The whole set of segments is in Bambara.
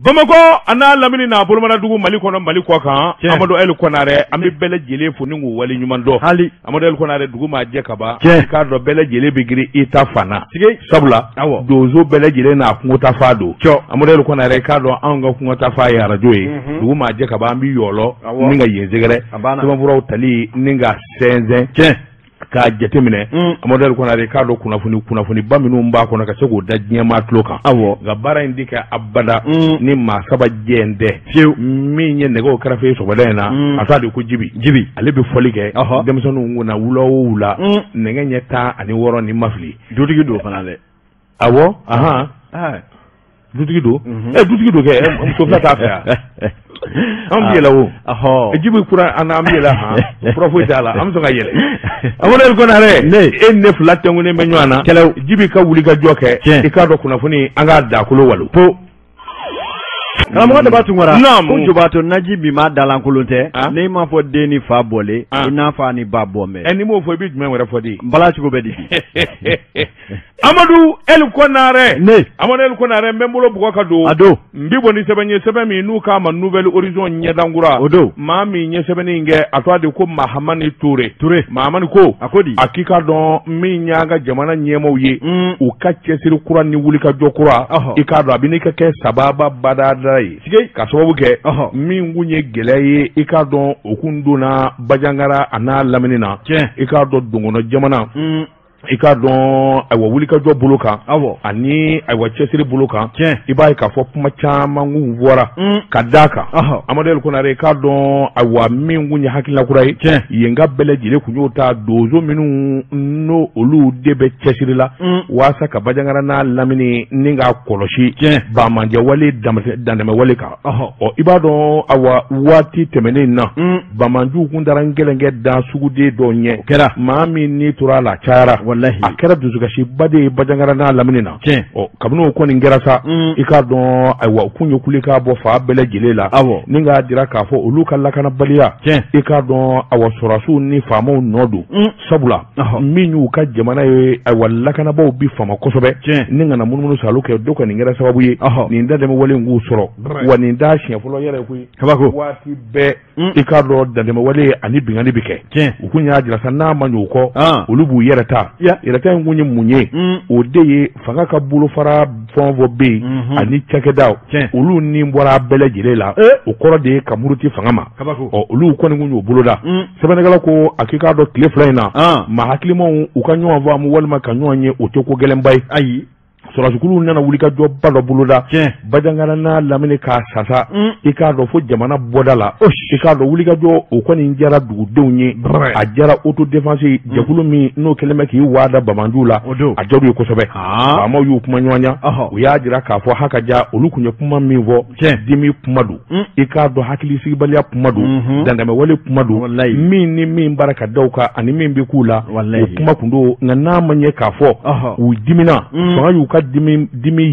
Bamakɔ a n'a lamini n'a bolomadadugu, Mali kɔnɔ, Mali kɔ kan, Amadu El Konare, an bɛ bɛɛ lajɛlen fo ni k'u wale ɲuman dɔn. Hali Amadu El Konare, dugu maa jɛ ka ban, i k'a dɔn bɛɛ lajɛlen bɛ girin i ta fan na, sabula donso bɛɛ lajɛlen n'a kungo ta fa don. Amadu El Konare, i k'a dɔn anw ka kungo ta fa ye arajo ye. Dugu maa jɛ ka ban, an bɛ yɔlɔ ni ka yen sɛgɛrɛ, sɛbɛnfuraw tali ni ka sɛnsɛn k'a jateminɛ. Amadu El Konare, k'a dɔn kunnafoniba minnu b'a kɔnɔ ka se k'o da diɲɛmaa tulo kan. Nka baara in tɛ kɛ abada ni maa saba jɛn tɛ. Fiyewu. Min ye nɛgɛw kɛrɛfɛ ye sɔgɔmada in na, a t'a de ko Jibi. Jibi. Ale bɛ fɔli kɛ denmisɛnninw kunna wula o wula, nɛgɛ ɲɛ 16 ni ma fili. Dutigi don fana dɛ. Awɔ, ahan. Dutigi don. Dutigi don kɛ, muso fila t'a fɛ yan. An bɛ yɛlɛ o. Jibi kura an bɛ yɛlɛ han. Fura foyi t'a la, an bɛ sɔn ka yɛlɛ. Amadu El Konare, ne e ne fila tɛnkunnen bɛ ɲɔgɔn na. Kɛlɛw. Jibi ka wuli ka jɔ kɛ. I k'a dɔn kunnafoni an k'a dakolo walo. Po. Karamɔgɔ Daba Tunkara. Naamu. Ko Jobato naji bi ma dalankolon tɛ. N'i m'a fɔ den ni fa bɔlen, i n'a fɔ a ni ba bɔ mɛ. N'i m'o fɔ, i bɛ jumɛn wɛrɛ fɔ de? Bala cogo bɛ di? Amadu El Konare. Ne. Amadu El Konare, n bɛ n bolo bugɔ ka don. A don. N bɛ bɔ ni sɛbɛn ye, sɛbɛn min n'u k'a ma Nouvel Horizon ɲɛdankura. O don. Maa min ye sɛbɛnni in kɛ, a tɔgɔ de ko Mahamani Ture. Ture. Mahamani ko. A ko di? A k'i k'a dɔn min y'an ka jamana ɲɛmaaw ye. U ka cɛsiri kura ni wulikajɔ kura. I k'a dɔn a bɛ n'i ka kɛ sababa badada ye. Ka sababu kɛ. Min kun ye gɛlɛya ye, i k'a dɔn o kun donna Banjagara a n'a lamini na. I k'a dɔn donkɔnɔ jamana. I k'a dɔn ayiwa wulikajɔ bolo kan, ani ayiwa cɛsiri bolo kan, i b'a ye k'a fɔ kuma caman kun fɔra ka d'a kan. Amadu El Konare, i k'a dɔn ayiwa min kun ye hakilina kura ye, yen ka bɛɛ lajɛlen kun y'o ta, donso minnu n'o olu de bɛ cɛsiri la waasa ka Banjagara n'a lamini ni k'a kɔlɔsi banmanjɛwale dantɛmɛwale kan. Ɔ, i b'a dɔn ayiwa waati tɛmɛnen na, banmanjuw kun taara gɛlɛnkɛ da suguden dɔw ɲɛ. Kɛra. Maa min ni tora a la a cayara. Walahi. A kɛra dusukasiba de ye Banjagara n'a lamini na. Ɔ, kabini o kɔni kɛra sa, i k'a dɔn ayiwa u kun ye kule k'a bɔ fan bɛɛ lajɛlen la. Ni k'a jira k'a fɔ olu ka lakanabaliya. I k'a dɔn ayiwa sɔrɔdasiw ni faamaw nɔ don. Sabula min y'u ka jamana ye, ayiwa lakanabaaw bi fama kosɛbɛ. Ni kana munumunu salo kɛ, dɔ kɔni kɛra sababu ye. Nin dantɛmɛwale in k'u sɔrɔ. Wa nin t'a siɲɛ fɔlɔ yɛrɛ ye koyi. Kabako. Waati bɛɛ. I k'a dɔn dantɛmɛwale ani binkanni bɛ kɛ. U kun y'a jira sa, n'a ma ɲɛ o kɔ, olu b'u yɛrɛ ta. Yɛrɛ ta in kun ye mun ye? O de ye fanga ka bolofara fɛn o fɛn bɛ yen ani cakɛdaw, olu ni bɔra bɛɛ lajɛlen la. O kɔrɔ de ye ka muruti fanga ma. Ɔ, olu kɔni kun y'o boloda. Sɛbɛnnikɛla ko a k'i k'a dɔn tile fila in na, maa hakilimaw u ka ɲɔgɔn faamu walima ka ɲɔgɔn ye, o tɛ ko gɛlɛnba ye. Ayi. Sɔrɔdasikuluw nana wulikajɔba dɔ boloda Banjagara n'a lamini k'a sasa, i k'a dɔn fo jamana bɔda la. I k'a dɔn wulikajɔ o kɔni diyara dugudenw ye, a diyara autodéfense jɛkulu min n'o kɛlen bɛ k'i waada banmanjuw la, a diyar'u ye kosɛbɛ. Faamaw y'u kuma ɲɔgɔnya, u y'a jira k'a fɔ haka ja olu kun ye kuma min fɔ, dimi kuma don, i k'a dɔn hakilisigibaliya kuma don, dantɛmɛwale kuma don, min ni min baara ka da u kan ani min bɛ k'u la, o kuma kun don. Nka n'a ma ɲɛ k'a fɔ u dimina, fanga y'u ka dimi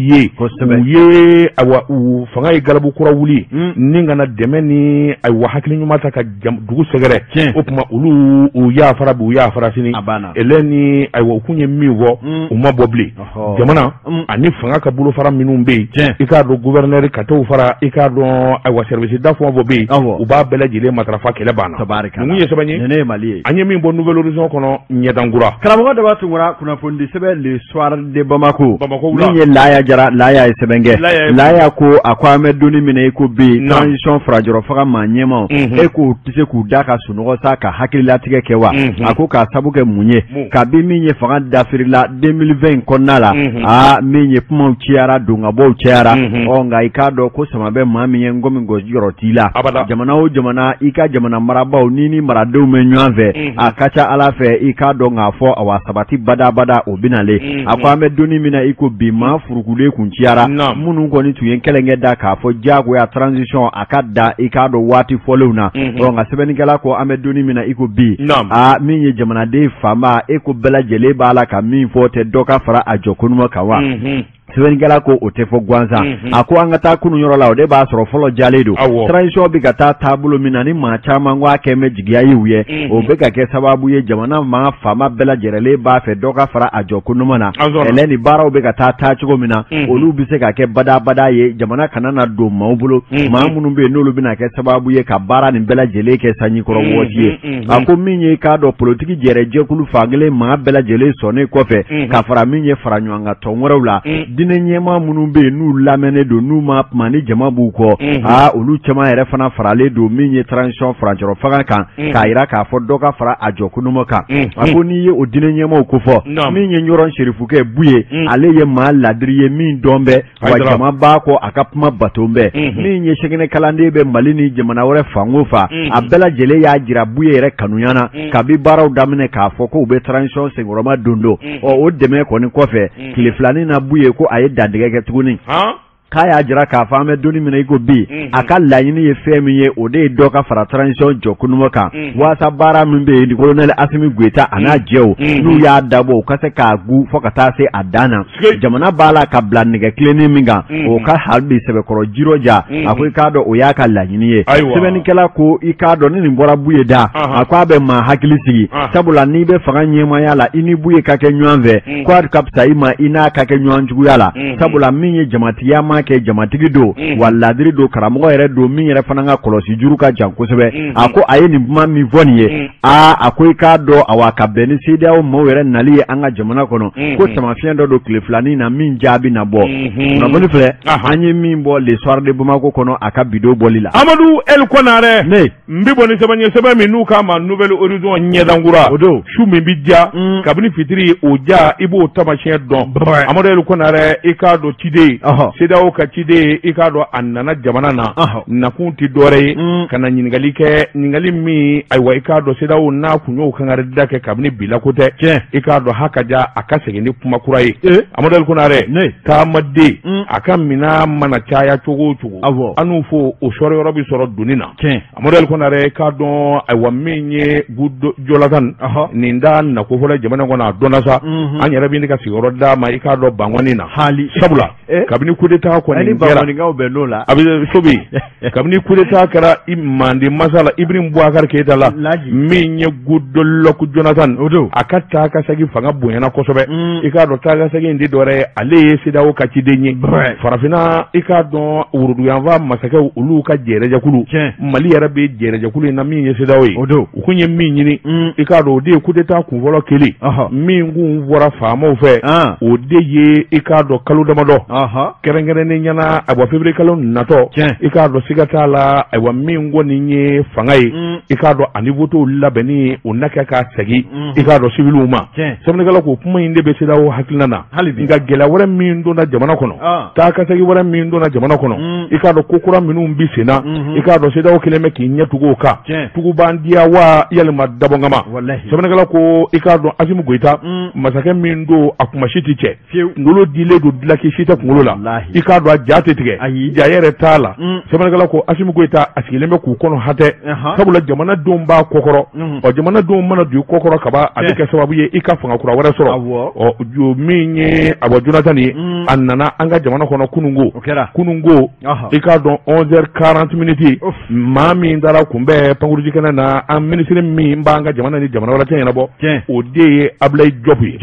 ye, u ye ayiwa u fanga ye galabu kura wuli ni kana dɛmɛ ni ayiwa hakili ɲuman ta ka dugu sɛgɛrɛ. O tuma olu u y'a fara bi, u y'a fara sini. Ele ni ayiwa u kun ye min fɔ, u ma bɔ bilen. Jamana ani fanga ka bolofara minnu bɛ yen, i k'a dɔn gouverneur ka t'o fara, i k'a dɔn ayiwa service da fɛn o fɛn bɛ yen, u b'a bɛɛ lajɛlen matarafa, kɛlɛ banna. Ninnu ye sɛbɛn ye, Mali ye. An ye min bɔ Nouvel Horizon kɔnɔ ɲɛdankura. Karamɔgɔ Daba Tunkara, kunnafonidi sɛbɛn Le Soir de Bamako. Bamako. Min ye Laya Jara, Laya ye sɛbɛn kɛ. Laya ko a ko an bɛ donni min na i ko bi, transition farajɔrɔ faga maa ɲɛmaw, e k'u tɛ se k'u da ka sunɔgɔ sa ka hakililatigɛ kɛ wa? A ko k'a sabu kɛ mun ye? Kabi min ye fanga dafirila 2020 in kɔnɔna la, aa, min ye kumaw cayara, donkabɔw cayara. Ɔ, nka i k'a dɔn ko sama bɛ maa min ye, ngɔmi gɔsi t'i la. Jamana o jamana, i ka jamana marabaaw ni maradenw bɛ ɲɔgɔn fɛ, a ka ca Ala fɛ, i k'a dɔn k'a fɔ awa sabati badabada o bɛnalen. A ko an bɛ donni min na i ko bi, maa furukulen kun cayara, minnu kɔni tun ye kɛlɛkɛ da k'a fɔ diyagoya transition a ka da, i k'a dɔn waati fɔlenw na. Ɔ, nka sɛbɛnnikɛla ko an bɛ donni min na i ko bi, aa, min ye jamanaden fanba, e ko bɛɛ lajɛlen b'a la ka min fɔ tɛ dɔ ka fara a jɔ ko ɲuman kan wa? Sɛbɛnnikɛla ko o tɛ fɔ gansan. A ko an ka taa kunun yɔrɔ la, o de b'a sɔrɔ fɔlɔ jalen don. Transition bɛ ka taa taabolo min na, ni maa caman ko a kɛ bɛ jigiya ye u ye, o bɛ ka kɛ sababu ye jamana maa faama bɛɛ lajɛlen b'a fɛ dɔ ka fara a jɔ ko ɲuman na. Ɛlɛ ni baaraw bɛ ka taa taacogo min na, olu bɛ se ka kɛ badabada ye, jamana kana na don maaw bolo, maa minnu bɛ yen n'olu bɛna kɛ sababu ye ka baara nin bɛɛ lajɛlen kɛ sanjikɔrɔ wɔsi ye. A ko min ye k'a dɔn politiki jɛrɛjɛkulu fankelen maa bɛɛ lajɛlen sɔnnen kɔfɛ, ka fara min ye fara ɲɔgɔn kan tɔn wɛrɛw la, diinɛ ɲɛmaa minnu bɛ yen n'u lamɛnnen don, n'u ma kuma ni jama b'u kɔ, aa olu caman yɛrɛ fana faralen don min ye transition furancɛrɔ fanga kan, k'a jira k'a fɔ dɔ ka fara a jɔ kunuma kan. A ko n'i ye o diinɛ ɲɛmaaw kofɔ, min ye Ɲɔrɔn Serifukɛ Buye, ale ye maa ladiri ye min dɔn bɛ, wa jama b'a kɔ, a ka kuma bato bɛɛ. Min ye sɛgɛnɛ kalanden bɛ Mali ni jamana wɛrɛ fan o fan, a bɛɛ lajɛlen y'a jira Buye yɛrɛ kanuya na kabi baaraw daminɛ k'a fɔ ko u bɛ transition senkɔrɔma don don. Ɔ o dɛmɛ kɔni kɔfɛ, tile filanin na, Buye ko a ye dantigɛ kɛ tuguni, k'a y'a jira k'a fɔ an bɛ don min na i ko bi, a ka laɲini ye fɛn min ye, o de ye dɔ ka fara transition jɔ kunuma kan, waasa baara min bɛ yen, colonel Asimi Goyita a n'a jɛw, n'u y'a dabɔ, u ka se k'a gu fo ka taa se a dan na. Jamana b'a la ka bila nɛgɛ tilennen min kan, o ka hali bi sɛbɛkɔrɔ jirɔja. A ko i k'a dɔn o y'a ka laɲini ye. Sɛbɛnnikɛla ko i k'a dɔn ni nin bɔra Buye da, a ko a bɛ maa hakili sigi, sabula n'i bɛ fanga ɲɛmaaya la, i ni Buye ka kɛ ɲɔgɔn fɛ, ko a ka fisa i ma i n'a ka kɛ ɲɔgɔn juguya la, sabula min ye jamatigiya ma kɛ, jamatigi don, wa ladiri don, karamɔgɔ yɛrɛ don, min yɛrɛ fana ka kɔlɔsi juru ka jan kosɛbɛ. A ko a ye nin kuma min fɔ nin ye, aa a ko i k'a dɔn awa ka bɛn ni CEDEAO maaw yɛrɛ nali ye an ka jamana kɔnɔ, ko taamasiyɛn dɔ don tile filanin na min jaabi na bɔ. Kunnafoni filɛ an ye min bɔ Le Soir de Bamako kɔnɔ a ka bidon bɔli la. Amadu El Konare, ne n bɛ bɔ ni sɛbɛn ye, sɛbɛn min n'u k'a ma Nouvel Horizon ɲɛdankura. O don su min bɛ ja kabini fitiri, o ja i b'o taamasiyɛn dɔn. Amadu El Konare, i k'a dɔn ciden, CEDEAO ka ciden, i k'a dɔn a nana jamana na, nakun tɛ dɔwɛrɛ ye ka na ɲininkali kɛ, ɲininkali min ayiwa i k'a dɔn CEDEAO n'a kun y'o kangarida kɛ kabini bi la ko tɛ, i k'a dɔn ha ka ja a ka segin ni kuma kura ye. Amadu El Konare, taamaden a ka minɛn mana caya cogo o cogo, an n'u fo o sɔrɔ yɔrɔ bɛ sɔrɔ doni na. Amadu El Konare, k'a dɔn ayiwa min ye Jonathan, nin da nako fɔlɔ jamana kɔnɔ, a dɔnna sa, an yɛrɛ bɛ ka sigiyɔrɔ d'a ma, i k'a dɔn Bangɔni na hali, sabula kabini coup d'état kɔni kɛra, a bɛ so bɛ yen, kabini coup d'état kɛra Manden masa la, Ibrahim Boubacar Keïta la, min ye Goodluck Jonathan, a ka taa ka segin fanga bonyana kosɛbɛ. I k'a dɔn taa ka segin tɛ dɔwɛrɛ ye, ale ye CEDEAO ka ciden ye. Farafinna, i k'a dɔn woroduguyanfan masakɛw olu ka jɛrɛjɛkulu, Mali yɛrɛ bɛ jɛrɛjɛkulu in na min ye CEDEAO ye, u kun ye min ɲini, i k'a dɔn o de ye coup d'état kunfɔlɔ kelen min kun bɔra faamaw fɛ, o de ye i k'a dɔn kalo damadɔ kɛrɛnkɛrɛnnen ɲɛna, ayiwa février kalo natɔ, i k'a dɔn siga t'a la, ayiwa min kɔni ye fanga ye, i k'a dɔn ani votew labɛnni o na kɛ k'a segin, i k'a dɔn civiliw ma. Sɛbɛnnikɛla ko kuma in de bɛ CEDEAO hakilina na, nka gɛlɛya wɛrɛ min donna jamana kɔnɔ, taa ka segin wɛrɛ min donna jamana kɔnɔ, i k'a dɔn ko kura minnu bɛ sen na, i k'a dɔn CEDEAO kelen bɛ k'i ɲɛ tugu o kan, tugubandiya wa yalima dabɔnkama. Sɛbɛnnikɛla ko i k'a dɔn Asimi Goyita, masakɛ min don, a kuma si tɛ cɛ, kunkolo dilen don dilaki si tɛ kunkolo la, i k'a dɔn a ja tɛ tigɛ, ja yɛrɛ t'a la. Sɛbɛnnikɛla ko Asimi Goyita a sigilen bɛ k'u kɔnɔ hatɛ, sabula jamanadenw b'a kɔkɔrɔ. Ɔ jamanadenw mana don i kɔkɔrɔ kaban, a bɛ kɛ sababu ye i ka fanga kura wɛrɛ sɔrɔ. Ɔ min ye awa Jonathan ye, a nana an ka jamana kɔnɔ kununko, i k'a dɔn 11h40, maa min taara kunbɛn pankurujikɛnɛ na, an minisiri min b'an ka jamana ni jamana wɛrɛ cɛ ɲɛnabɔ, o de ye Abdoulaye Diop ye.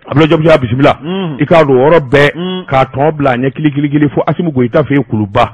Abdoulaye Diop y'a bisimila, i k'a dɔn o yɔrɔ bɛɛ k'a tɔn bila a ɲɛ kilikili fo Asimi Goyita fɛ yen Kuluba.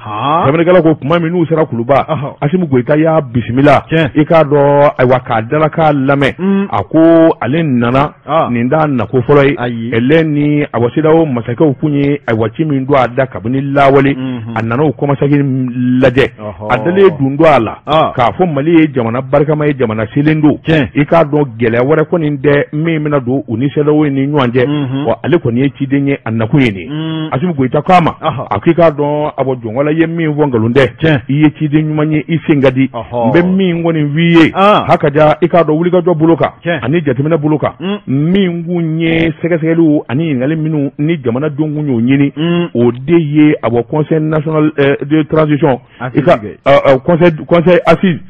Sɛbɛnnikɛla ko kuma min n'u sera Kuluba, Asimi Goyita y'a bisimila, i k'a dɔn ayiwa k'a dala k'a lamɛn, a ko ale nana nin t'a nako fɔlɔ ye, ɛlɛ ni awa CEDEAO masakɛw kun ye ayiwa ci min don a da kabini lawale, a nana o kɔmasegin lajɛ, a dalen dun don a la k'a fɔ Mali ye jamana barikama ye, jamana selen don, i k'a dɔn gɛlɛya wɛrɛ kɔni tɛ min bɛna don u ni CEDEAO ni ɲɔgɔn cɛ. Ɔ ale kɔni ye ciden ye, a nakun ye nin ye. Asimi Goyita ko a ma, a ko i k'a dɔn a bɔ jɔnkɔla ye min fɔ nkalon tɛ, i ye ciden ɲuman ye, i sen ka di, n bɛ min kɔni f'i ye hakaja, i k'a dɔn wulikajɔ bolo kan ani jateminɛ bolo kan, min kun ye sɛgɛsɛgɛliw ani ɲininkali minnu ni jamanadenw kun y'o ɲini, o de ye a bɔ conseil national de transition, i ka conseil assise,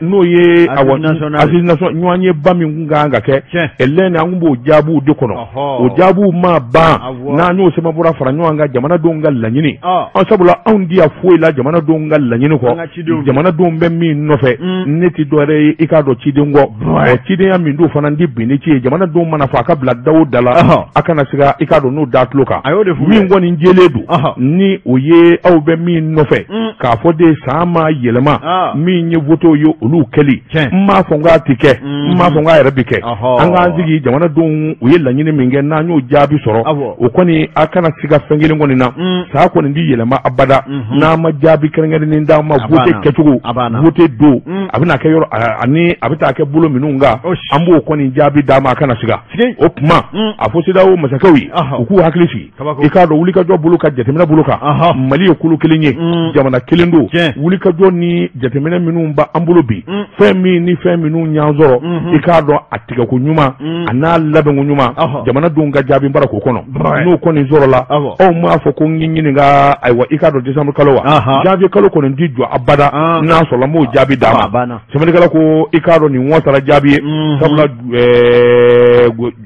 n'o ye assise national ɲɔgɔn ye ba min kun kan ka kɛ ɛlɛn, an kun b'o jaabiw de kɔnɔ. O jaabiw ma ban, n'an y'o sɛbɛnfura fara ɲɔgɔn kan jamanadenw ka laɲini, an sabula anw di yan foyi la jamanadenw ka laɲini kɔ, jamanadenw bɛ min nɔfɛ ne tɛ dɔwɛrɛ ye i k'a dɔn ciden kɔ. Ɔ cidenya min don fana di bin ni ci ye, jamanadenw mana fɔ a ka bila da o da la, a kana siga i k'a dɔn n'o da tulo kan. Min kɔni jɛlen don ni o ye aw bɛ min nɔfɛ k'a fɔ de san ma yɛlɛma, min ye votew ye olu kɛli, n m'a fɔ n k'a ti kɛ, n m'a fɔ n k'a yɛrɛ bi kɛ. An k'an sigi jamanadenw u ye laɲini min kɛ n'an y'o jaabi sɔrɔ, o kɔni a kana siga fɛn kelen kɔni na, saa kɔni di yɛlɛma abada n'a ma jaabi kɛrɛnkɛrɛnnen d'an ma vote kɛcogo, vote don a bɛna kɛ yɔrɔ ani a bɛ taa kɛ bolo minnu kan, an b'o kɔni jaabi d'a ma, a kana siga. O tuma a fɔ CEDEAO masakɛw ye u k'u hakili sigi, i k'a dɔn wulikajɔ bolo kan, jateminɛ bolo kan, Mali ye kulu kelen ye, jamana kelen don. Wulikajɔ ni jateminɛ minnu b'an bolo bi, fɛn min ni fɛn minnu y'an sɔrɔ, i k'a dɔn a tigɛko ɲuman a n'a labɛnko ɲuman, jamanadenw ka jaabi bara k'o kɔnɔ. N'o kɔni sɔrɔla, aw m'a fɔ ko n k'i ɲininka, ayiwa i k'a dɔn décembre kalo wa janvier kalo kɔni ti jɔ abada, n'a sɔrɔla n b'o jaabi d'a ma. Sɛbɛnnikɛla ko i k'a dɔn nin wasara jaabi ye, sabula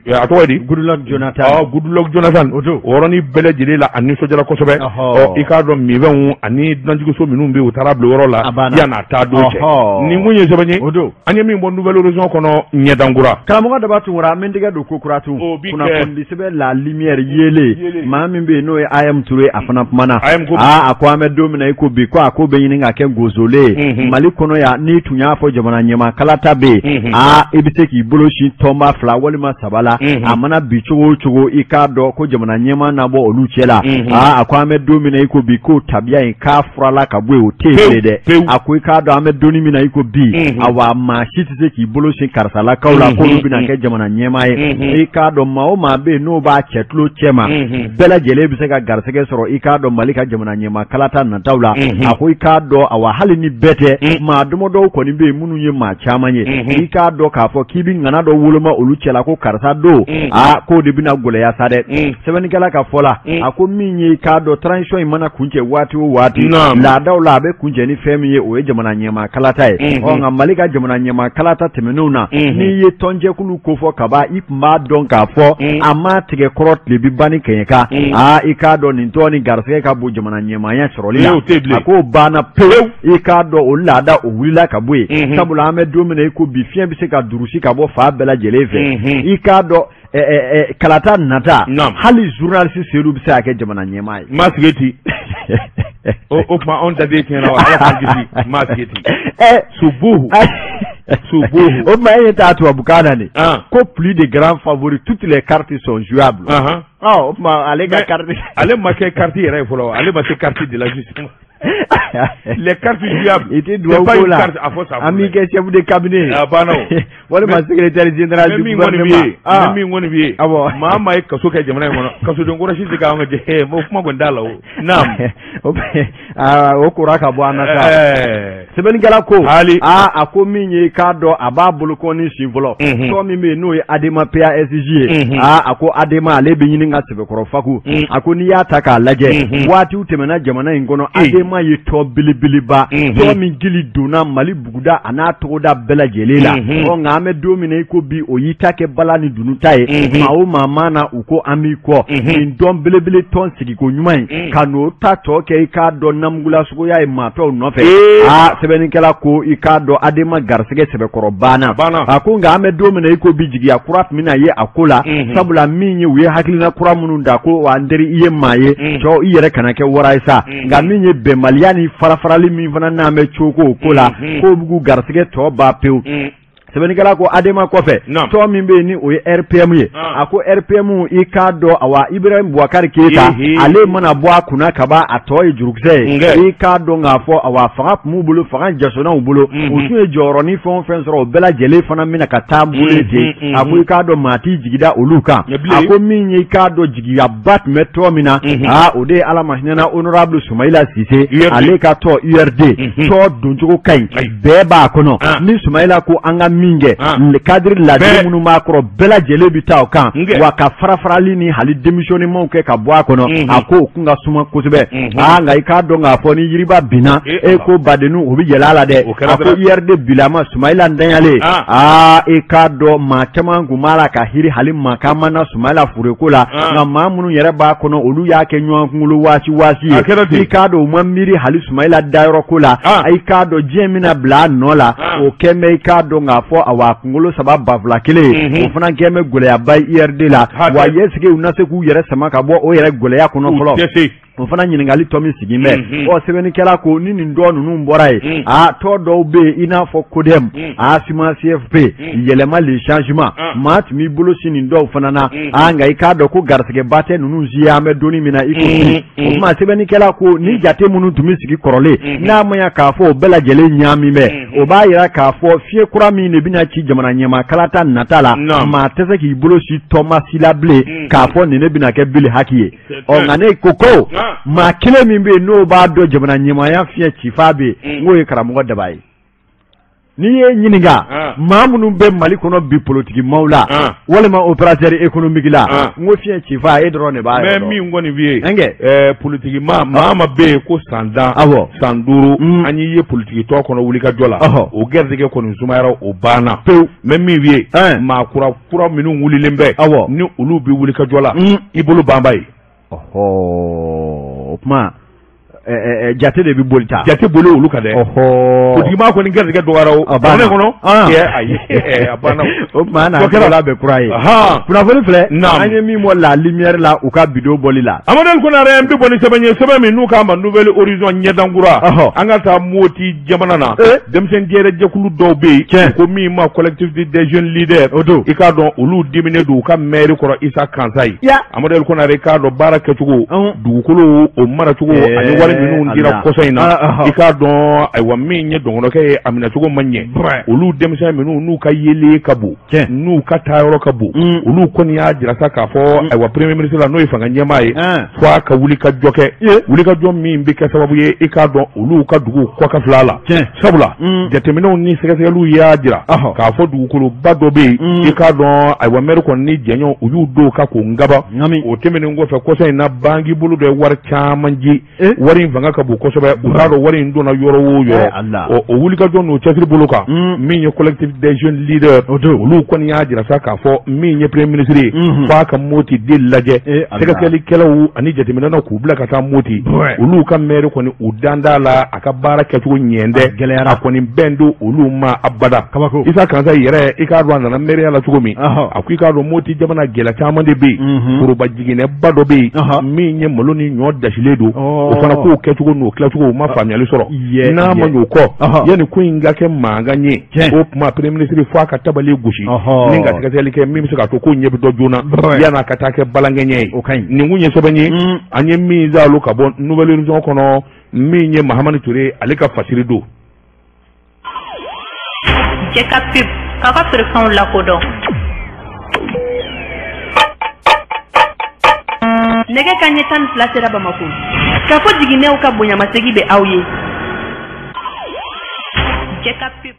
a tɔgɔ ye di, Goodluck Jonathan. Goodluck Jonathan o yɔrɔnin bɛɛ lajɛlen la a nisɔndiyara kosɛbɛ. Ɔ i k'a dɔn minfɛnw ani dunanjiginso minnu bɛ yen u taara bila yɔrɔ la yan'a taa don cɛ. Nin kun ye sɛbɛn ye an ye min bɔ Nouvel Horizon kɔnɔ ɲɛdankura. Karamɔgɔ Daba Tunkara, an bɛ tɛgɛ don ko kura tun. Kunnafoni sɛbɛn La Lumière yeelen, maa min bɛ yen n'o ye AM Touré, a fana kumana. Aa a ko an bɛ don min na i ko bi, ko a ko bɛ ɲini ka kɛ gozolen ye Mali kɔnɔ yan. N'i tun y'a fɔ jamana ɲɛmaa kalata bɛ yen, aa i bɛ se k'i bolo sin tɔnba fila walima saba la, a mana bi cogo o cogo i k'a dɔn ko jamana ɲɛmaa na bɔ olu cɛ la. Aa a ko an bɛ don min na i ko bi, k'o tabiya in k'a furala ka bɔ yen, o tɛ yen bilen dɛ. A ko i k'a dɔn an bɛ don min na i ko bi, awa maa si tɛ se k'i bolo sin karisalakaw la k'olu bɛna kɛ jamana ɲɛmaa ye. I k'a dɔn maa o maa bɛ yen n'o b'a cɛ tulo cɛ ma, bɛɛ lajɛlen bɛ se ka garisɛgɛ sɔrɔ i k'a dɔn Mali ka jamana ɲɛmaa kalata nataw la. A ko i k'a dɔn awa hali ni bɛɛ tɛ, maa damadɔw kɔni bɛ yen minnu ye maa caman ye, i k'a dɔn k'a fɔ k'i bɛ ŋana dɔ woloma olu cɛla ko karisa don, aa k'o de bɛna gɛlɛya sa dɛ. Sɛbɛnnikɛla ka fɔ la, a ko min ye i k'a dɔn transition in mana kuncɛ waati o waati, laadaw la a bɛ kuncɛ ni fɛn min ye, o ye jamana ɲɛmaa kalata ye. Ɔ nka Mali ka jamana ɲɛmaa kalata tɛmɛnenw na, n'i ye tɔnjɛkulu kofɔ kaban, i tun b'a dɔn k'a fɔ a ma tigɛ kɔrɔ tile bi ban ni kɛɲɛka. Aa i k'a dɔn nin tɔn ni garisɛgɛ ka bon jamana ɲɛmaaya sɔrɔli la, a k'o banna pewu. I k'a dɔn o laada o wulila ka bɔ yen, sabula an bɛ don min na i ko bi, fiɲɛ bɛ se ka durusi ka bɔ fan bɛɛ lajɛlen fɛ. I k'a dɔn kalata nata, hali journaliste Seydou bɛ se ka kɛ jamana ɲɛmaa ye. Maa sigi ten. O tuma anw ta den tiɲɛna wa, Ala k'an kisi, maa sigi ten. Subuhu. Subuhu. O tuma e ye taa tubabukan na nin. Ko plus de grands favoris, toutes les cartes sont jouables. O tuma ale ka carte. Ale ma kɛ carte yɛrɛ ye fɔlɔ, ale ma se carte de la justice. Les cartes jouables. I tɛ dugawu k'o la. An b'i kɛ chef de cabinet. A banna o. Walima secrétaire général du gouvernement. Ni min kɔni b'i ye. Awɔ. Maa maa ye kaso kɛ jamana in kɔnɔ, kasoden kɔrɔ si tɛ k'an ka jɛ, o kuma kɔni t'a la o. Naam. O kora ka bɔ an na sa. Sɛbɛnnikɛla ko. Hali. Aa a ko min ye k'a dɔn a b'a bolokɔni sin fɔlɔ. Tɔn min bɛ yen n'o ye ADEMA PASJ ye. Aa a ko ADEMA ale bɛ ɲini ka sɛbɛkɔrɔ faku. A ko n'i y'a ta k'a lajɛ, waatiw tɛmɛna jamana in kɔnɔ, ADEMA ye tɔn belebeleba, tɔn min gili donna Mali buguda a n'a togoda bɛɛ lajɛlen la. Ɔ nka an bɛ don min na i ko bi, o y'i ta kɛ bala ni dunu ta ye. Maa o maa ma na u ko an b'i kɔ. Nin tɔn belebele tɔn sigiko ɲuman in, ka n'o ta tɔ kɛ i k'a dɔn namugulasogoya ye maa tɔw nɔfɛ. Aa sɛbɛnnikɛla ko i k'a dɔn ADEMA garisɛgɛ sɛbɛkɔrɔ banna. A ko nka an bɛ don min na i ko bi, jigiya kura tun bɛna ye a ko la, sabula min ye u ye hakilina kura minnu da ko wa n teri i ye maa ye, cɔ i yɛrɛ kana kɛ wara ye sa. Nka min ye bɛnbaliya ni farafarali min fana n'an bɛ coko o ko la, k'o b'u k'u garisɛgɛ tɔ ban pewu. Sɛbɛnnikɛla ko ADEMA kɔfɛ, tɔn min bɛ yen ni o ye RPM ye, a ko RPM i k'a dɔn awa Ibrahim Boubacar Keita, ale mana bɔ a kunna kaban a tɔ ye jurukisɛ ye. I k'a dɔn k'a fɔ awa fanga tun b'u bolo, fanga jasonna u bolo, u tun ye jɔyɔrɔnin fɛn o fɛn sɔrɔ o bɛɛ lajɛlen fana bɛna ka taa bolo ten. A ko i k'a dɔn maa t'i jigi da olu kan. A ko min ye i k'a dɔn jigiyaba tun bɛ tɔn min na, aa o de ye Ala ma hinɛna honorable Soumaïla Cissé, ale ka tɔn URD, tɔn doncogo ka ɲi, bɛɛ b'a kɔnɔ. Ni Soumaïla ko an ka min kɛ cadre ladiri minnu b'a kɔrɔ bɛɛ lajɛlen bɛ taa o kan wa ka farafarali ni hali démissionnement kɛ ka bɔ a kɔnɔ a ko o kun ka suma kosɛbɛ aa nka i k'a dɔn k'a fɔ ni yiriba binna e ko badenninw o bɛ yɛlɛ a la dɛ a ko URD bilama Sumayila ntanyalen aa i k'a dɔn maa caman kun b'a la ka hiri hali mankan ma na Sumayila fureko la nka maa minnu yɛrɛ b'a kɔnɔ olu y'a kɛ ɲɔgɔn kunkolo waasi waasi ye i k'a dɔn u ma miiri hali Sumayila dayɔrɔ ko la i k'a dɔn diɲɛ bɛna bila a nɔ la o kɛn bɛ i k'a dɔn k'a fɔ awa kunkolo saba 2000 kelen o fana kɛn bɛ gɛlɛyaba ye URD la wa est-ce que u na se k'u yɛrɛ sama ka bɔ o yɛrɛ gɛlɛya kɔnɔ fɔlɔ o fana ɲininkali tɔ min sigi bɛ ɔ sɛbɛnnikɛla ko ni nin dɔ ninnu bɔra yen a tɔ dɔw bɛ yen i n'a fɔ CODEM a CIMA CFP yɛlɛma le changement maa tun b'i bolo sin nin dɔw fana na a nka i k'a dɔn ko garisɛgɛba tɛ ninnu si ye an bɛ donni min na i ko bi o tuma sɛbɛnnikɛla ko ni jate minnu tun bɛ sigi kɔrɔlen n'a ma ɲɛ k'a fɔ o bɛɛ lajɛlen ɲaami bɛ o b'a yira k'a fɔ fiɲɛ kura min de bɛna ci jamana ɲɛmaa kalata nata la maa tɛ se k'i bolo si tɔma si la bilen k'a fɔ nin ne bɛna kɛ bili haki ye ɔ nka ne ko ko maa kelen min bɛ yen n'o b'a dɔn jamana ɲɛmaaya fiɲɛ cifa bɛ yen n k'o ye karamɔgɔ Daba ye n'i ye ɲininka maa minnu bɛ Mali kɔnɔ bi politiki maaw la walima opérateur économique la n ko fiɲɛ cifa e dɔrɔn de b'a yɔrɔ dɔn. Mais min kɔni bɛ yen politiki maa maa ma bɛ yen ko san 10 san 5 an y'i ye politiki tɔn kɔnɔ wulikajɔ la o garijɛgɛ kɔni sumayara o banna pewu mais min bɛ yen maa kura kura minnu wulilen bɛ ni olu bɛ wulikajɔ la i bolo banba ye. O tuma jate de bɛ boli ta jate boli olu kan dɛ politiki maa kɔni garijɛgɛ dɔgɔyara o a banna kɔnɔ ayi a banna o tuma n'a kɛra bɛ kura ye kunnafoni filɛ an ye min bɔ La Lumière la u ka bidon bɔli la Amadu Konare n bɛ bɔ ni sɛbɛn ye sɛbɛn min n'u k'a ma Nouvel Horizon ɲɛdankura an ka taa Moti jamana na denmisɛnnin jɛrɛ jɛkulu dɔw bɛ yen ko min ma collectif des jeunes leaders o don i k'a dɔn olu diminen don u ka maire kɔrɔ Isa Kansayi Amadu Konare i k'a dɔn baara kɛcogo dugukolo o maracogo ani wari minnu dira kɔsɔ in na i k'a dɔn ayiwa min ye dɔgɔnɔkɛ ye a minɛcogo ma ɲɛ olu denmisɛn minnu n'u ka yelen ka bon n'u ka taayɔrɔ ka bon olu kɔni y'a jira sa k'a fɔ ayiwa premier ministre la n'o ye fanga ɲɛmaa ye fo a ka wuli ka jɔ kɛ wuli ka jɔ min bɛ kɛ sababu ye i k'a dɔn olu ka dugu kɔkan fila la sabula jateminɛw ni sɛgɛsɛgɛliw y'a jira k'a fɔ dugukoloba dɔ bɛ yen i k'a dɔn ayiwa maire kɔni ni jɛɲɔgɔn u y'u don ka k'o ngaba o tɛmɛnen kɔfɛ kɔsɔ in na banki bolo dɔ ye wari caman di wari in fanga ka bon kosɛbɛ u t'a dɔn wari in donna yɔrɔ o yɔrɔ o wulikajɔ n'o cɛsiri bolo kan min ye collectif des jeunes leaders olu kɔni y'a jira sa k'a fɔ min ye premier ministre ye f'a ka Moti den lajɛ sɛgɛsɛgɛlikɛlaw ani jateminɛnaw k'u bila ka taa Moti olu ka maire kɔni u dan t'a la a ka baara kɛcogo ɲɛ dɛ gɛlɛyara a kɔni bɛn don olu ma abada Isa Kansayi yɛrɛ i k'a dɔn a nana mairie la cogo min a ko i k'a dɔn Moti jamana gɛlɛya caman de bɛ yen foroba jiginɛba dɔ bɛ yen min ye malo ni ɲɔ dasilen don o fana k'o kɛcogo n'o tilacogo u ma faamuyali sɔrɔ n'a ma ɲɛ o kɔ yanni ko in ka kɛ mankan ye o tuma premier ministre fo a ka tabali gosi ni ka sɛgɛsɛgɛli kɛ min bɛ se k'a to ko ɲɛ bɛ dɔn joona yanni a ka taa kɛ balankɛɲɛ ye nin kun ye sɛbɛn ye an ye min zalo ka bɔ Nouvel Horizon kɔnɔ min ye Mahamani Ture ale ka fasiri don. Jɛka pub k'aw ka feerefɛnw lakodɔn. Nɛgɛ ka ɲɛ 12 sera Bamakɔ. K'a fɔ jiginɛw ka bonyamasegin bɛ aw ye. Jɛka pub.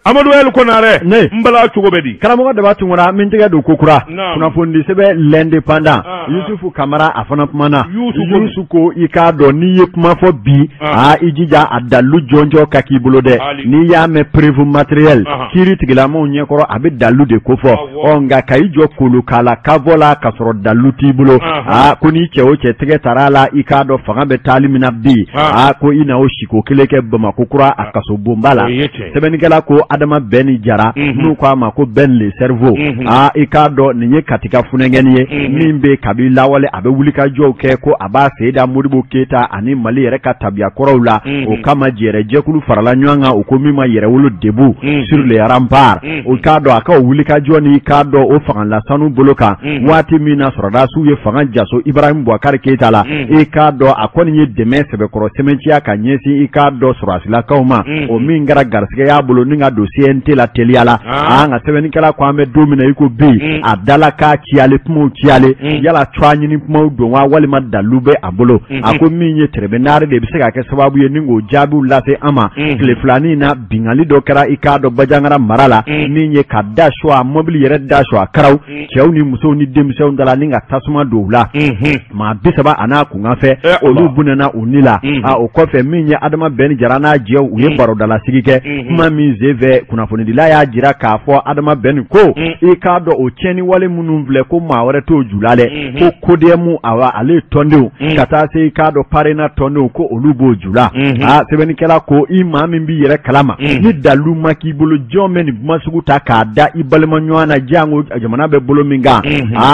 Amadu El Konare n bala cogo bɛ di karamɔgɔ Daba Tunkara min tɛgɛ don ko kura kunnafonidi sɛbɛn l'Indépendant Yusufu Kamara a fana kumana Yusufu ko i k'a dɔn n'i ye kuma fɔ bi aa i jija a dalilu jɔnjɔn ka k'i bolo dɛ n'i y'a mɛn preuve matérielle kiiri tigilamaw ɲɛkɔrɔ a bɛ dalilu de kofɔ ɔ nka ka i jɔ kolokala kavɔ la k'a sɔrɔ dalilu t'i bolo aa ko n'i cɛ o cɛ tɛgɛ tara a la i k'a dɔn fanga bɛ taali min na bi aa ko i na o siko kelen kɛ Bamakɔ kura a kasobonba la. Sɛbɛnnikɛla ko Adama Bɛni Jara n'u k'a ma ko Ben le cerveau aa i k'a dɔn nin ye Katika funɛngɛni ye min bɛ kabi lawale a bɛ wulikajɔw kɛ ko a b'a sen da Modibo Keyita ani Mali yɛrɛ ka tabiya kɔrɔw la o kama jɛrɛ jɛkulu farala ɲɔgɔn kan u ko min ma yɛrɛwolo debout sur les remparts o k'a dɔn a ka o wulikajɔ ni k'a dɔn o fangalasanu bolo kan waati min na sɔrɔdasiw ye fanga jaso Ibrahim Boubacar Keyita la i k'a dɔn a kɔni ye dɛmɛ sɛbɛkɔrɔ sɛmɛntiya ka ɲɛsin i k'a dɔn sɔrɔdasilakaw ma o min kɛra garisɛgɛ y'a bolo ni ka don don CNT la teliya la an ka sɛbɛnnikɛla ko an bɛ don min na i ko bi a dala k'a ciyale kumaw ciyale yala cogoya ɲini kumaw don wa walima dalu bɛ a bolo a ko min ye tribunal de bɛ se ka kɛ sababu ye ni k'o jaabiw lase an ma tile filanin na binkanni dɔ kɛra i k'a dɔn Bandiagara mara la min ye ka da su a mɔbili yɛrɛ da su a karaw cɛw ni musow ni denmisɛnw da la ni ka tasuma don u la maa 30 a n'a kunkanfɛ olu bɔnɛna u ni la o kɔfɛ min ye Adama Bɛn Jara n'a jɛw u ye barodalasigi kɛ kuma min senfɛ kunnafonidila y'a jira k'a fɔ Adama Bɛn ko i k'a dɔn o tiɲɛni wale minnu filɛ ko maa wɛrɛ t'o ju la dɛ ko CODEM awa ale tɔndenw ka taa se i k'a dɔn PARENA tɔndenw ko olu b'o ju la sɛbɛnnikɛla ko i maa min b'i yɛrɛ kalama ni dalu ma k'i bolo jɔn bɛ nin kuma sugu ta k'a da i balima ɲɔgɔn na jango jamana bɛ bolo min kan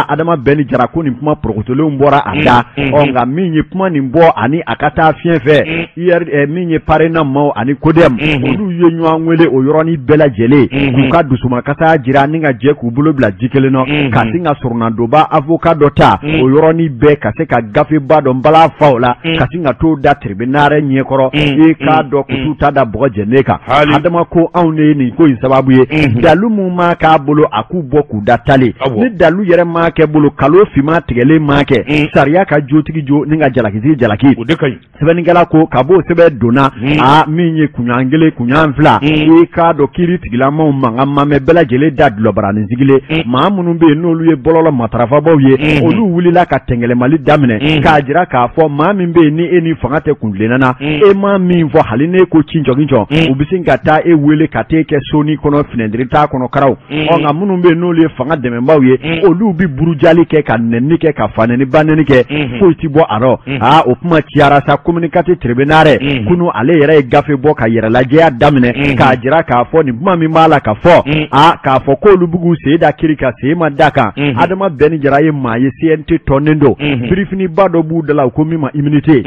Adama Bɛn Jara ko nin kuma porokotolenw bɔra a da ɔ nka min ye kuma nin bɔ ani a ka taa fiɲɛ fɛ min ye PARENA maaw ani CODEM olu ye ɲɔgɔn wele o yɔrɔnin bɛɛ lajɛlen k'u ka dusumakasa jira ni ka jɛ k'u bolo bila ji kelen nɔ ka sin ka soronnadonba avocat dɔ ta o yɔrɔnin bɛɛ ka se ka gafeba dɔ nbala fa o la ka sin ka t'o da tribunal ɲɛkɔrɔ i k'a dɔn k'u t'u ta da bɔgɔ jɛnen kan Adama ko anw de ye nin ko in sababu ye dalu mun maa k'a bolo a k'u bɔ k'u da tali ni dalu yɛrɛ maa kɛ bolo kalo finma tigɛlen maa kɛ sariya ka jotigi jo ni ka jalakitigi jalaki o de ka ɲi sɛbɛnnikɛla ko ka b'o sɛbɛn donna a min ye kunɲɔgɔn kelen kunɲɔgɔn fila i k'a dɔn kiiri tigilamaw mankan ma mɛn bɛɛ lajɛlen da dulɔbaranin sigilen maa minnu bɛ yen n'olu ye bɔlɔlɔ matarafabaw ye olu wulila ka tɛngɛlɛmali daminɛ k'a jira k'a fɔ maa min bɛ yen ni e ni fanga tɛ kuntilenna na e ma min fɔ hali n'e ko cincɔkincɔn u bɛ sin ka taa e wele ka t'e kɛ soni kɔnɔ finɛtiri t'a kɔnɔ karaw ɔ nka minnu bɛ yen n'olu ye fanga dɛmɛbaaw ye olu bɛ burujali kɛ ka nɛni kɛ ka fa nɛni ba nɛni kɛ foyi ti bɔ a rɔ aa o kuma ciyara sa communiqué tribunal kunu ale yɛrɛ ye gafe bɔ ka yɛrɛlajɛya daminɛ k'a jira k'a fɔ nin kuma min b'a la ka fɔ aa k'a fɔ k'olu b'u k'u sen da kiri kan sen ma da kan Adama Bɛn Jara ye maa ye CNT tɔnden don birifiniba dɔ b'u da la u ko min ma immunité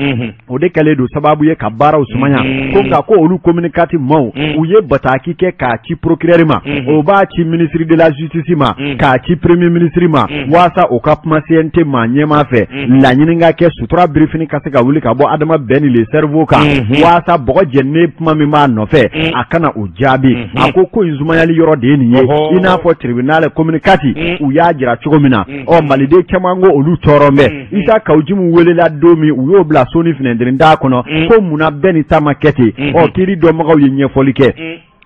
o de kɛlen don sababu ye ka baaraw sumaya ko nka ko olu communiqué maaw u ye bataki kɛ k'a ci procureur ma o b'a ci ministre de la justice ma k'a ci premier ministre ma waasa o ka kuma CNT maa ɲɛmaa fɛ laɲini ka kɛ sutura birifini ka se ka wuli ka bɔ Adama Bɛn le cerveau kan waasa bɔgɔ jɛninen kuma min b'a nɔfɛ a kana o jaabi a ko ko in sumayali yɔrɔ de ye nin ye i n'a fɔ tribunal communiqué u y'a jira cogo min na ɔ maliden caman ko olu tɔɔrɔ bɛ Isa Kawu Jim welela don min u y'o bila soni finɛtiri da kɔnɔ ko munna bɛɛ ni ta ma kɛ ten ɔ kiiri dɔnbagaw ye ɲɛfɔli kɛ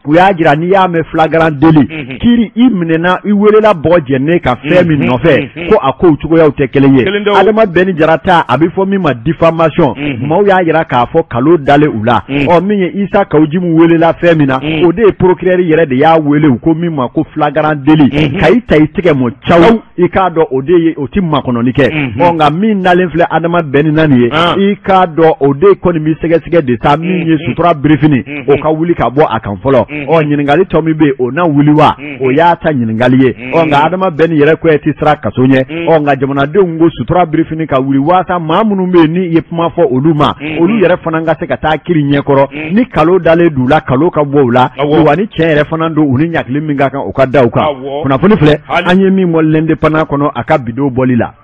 u y'a jira n'i y'a mɛn flagrant délit kiiri i minɛna i welela bɔgɔ jɛnen ka fɛn min nɔfɛ ko a kow cogoyaw tɛ kelen ye Adama Bɛn Jara ta a bɛ fɔ min ma diffamation maaw y'a jira k'a fɔ kalo dalen u la ɔ min ye Isa Kawu Jim welela fɛn min na o de ye procureur yɛrɛ de y'a wele u ko min ma ko flagrant délit ka i ta i tigɛ mɔ caw i k'a dɔn o de ye o ti makɔnɔni kɛ ɔ nka min nalen filɛ Adama Bɛn na nin ye i k'a dɔn o de kɔni bɛ sɛgɛsɛgɛ de sa min ye sutura birifini o ka wuli ka bɔ a kan fɔlɔ ɔ ɲininkali tɔ min bɛ yen o na wuli wa o y'a ta ɲininkali ye ɔ nka Adama Bɛn yɛrɛ ko tɛ siran kaso ɲɛ ɔ nka jamanadenw ko sutura birifini ka wuli waasa maa minnu bɛ yen ni ye kuma fɔ olu ma olu yɛrɛ fana ka se ka taa kiri ɲɛkɔrɔ ni kalo dalen d'u la kalo ka bɔ u la wa ni tiɲɛ yɛrɛ fana don u ni ɲakili min ka kan o ka da u kan kunnafoni filɛ an ye min bɔ l'Indépendant kɔnɔ a ka bidon bɔli la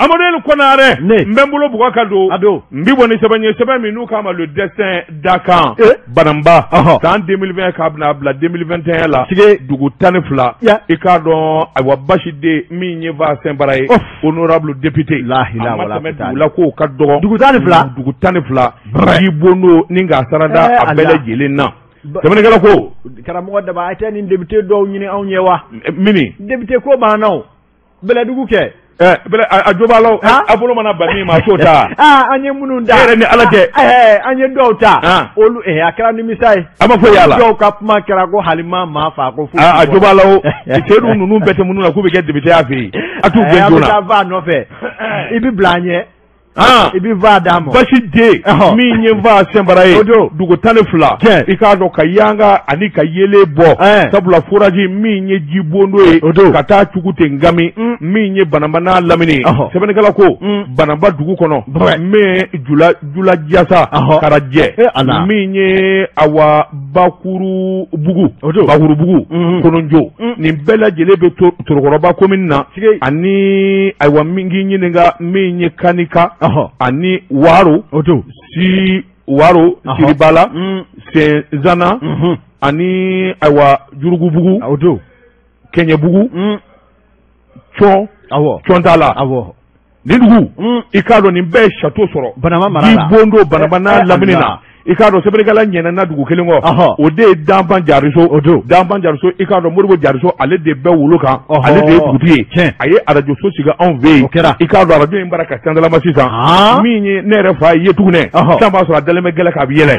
Amadu Konare n bɛ n bolo bugɔ ka don n bɛ bɔ ni sɛbɛn ye sɛbɛn min n'u k'a ma le destin dakan Banamba san 2020 k'a bɛna bila 2021 la dugu 12 i k'a dɔn ayiwa Basiden min ye va Sɛnbara ye honorable député a ma tɛmɛ dugu la k'o ka dɔgɔ dugu 12 dugu 12 jibondo ni k'a sarada a bɛɛ lajɛlen na sɛbɛnnikɛla ko karamɔgɔ Daba a tɛ nin député dɔw ɲini anw ye wa mini député ko b'an na o Bɛlɛdugu kɛ a jo b'a la a bolo mana ban min ma a t'o ta an ye minnu ta e yɛrɛ ni Ala cɛ an ye dɔw ta olu a kɛra nimisa ye a ma foyi y'a la dɔw ka kuma kɛra ko hali ma maa fa ko foyi a jo b'a la o Seydou ninnu bɛɛ tɛ minnu na k'u bɛ kɛ député y'a fɛ yen a t'u gɛn joona a bɛ taa va nɔfɛ i bɛ bila an ɲɛ i bɛ va d'a ma Basiden min ye va Sɛnbara ye dugu 12 i k'a dɔn ka yanga ani ka yeelen bɔ sabula forage min ye jibondo ye ka taa cugu ten gami min ye Banamba n'a lamini sɛbɛnnikɛla ko Banamba dugu kɔnɔ min jula jasa Karajɛ min ye awa Bakurubugu Kononjo nin bɛɛ lajɛlen bɛ Torokɔrɔba commune na ani ayiwa min k'i ɲininka min ye Kanika ani Waro si Waro Siribala Senzana Ani ayiwa Jurugubugu, o don, Kɛɲɛbugu, Cɔn, Cɔntala. Nin dugu, i k'a dɔn nin bɛɛ ye château sɔrɔ Banamba mara la. Ji bondo Banamba n'a lamini na. I k'a dɔn sɛbɛnnikɛla ɲɛnana dugu kelen kɔ, o de ye Danban Jariso. O don. Danban Jariso, i k'a dɔn Modibo Jariso, ale de bɛ wolo kan, ale de ye dugutigi ye. A ye arajoso sigi anw fɛ yen. O kɛra. I k'a dɔn arajo in bara ka candalama sisan. Min ye ne yɛrɛ fa ye Yetugunɛ, sisan b'a sɔrɔ a dalen bɛ gɛlɛ k'a bɛ yɛlɛ.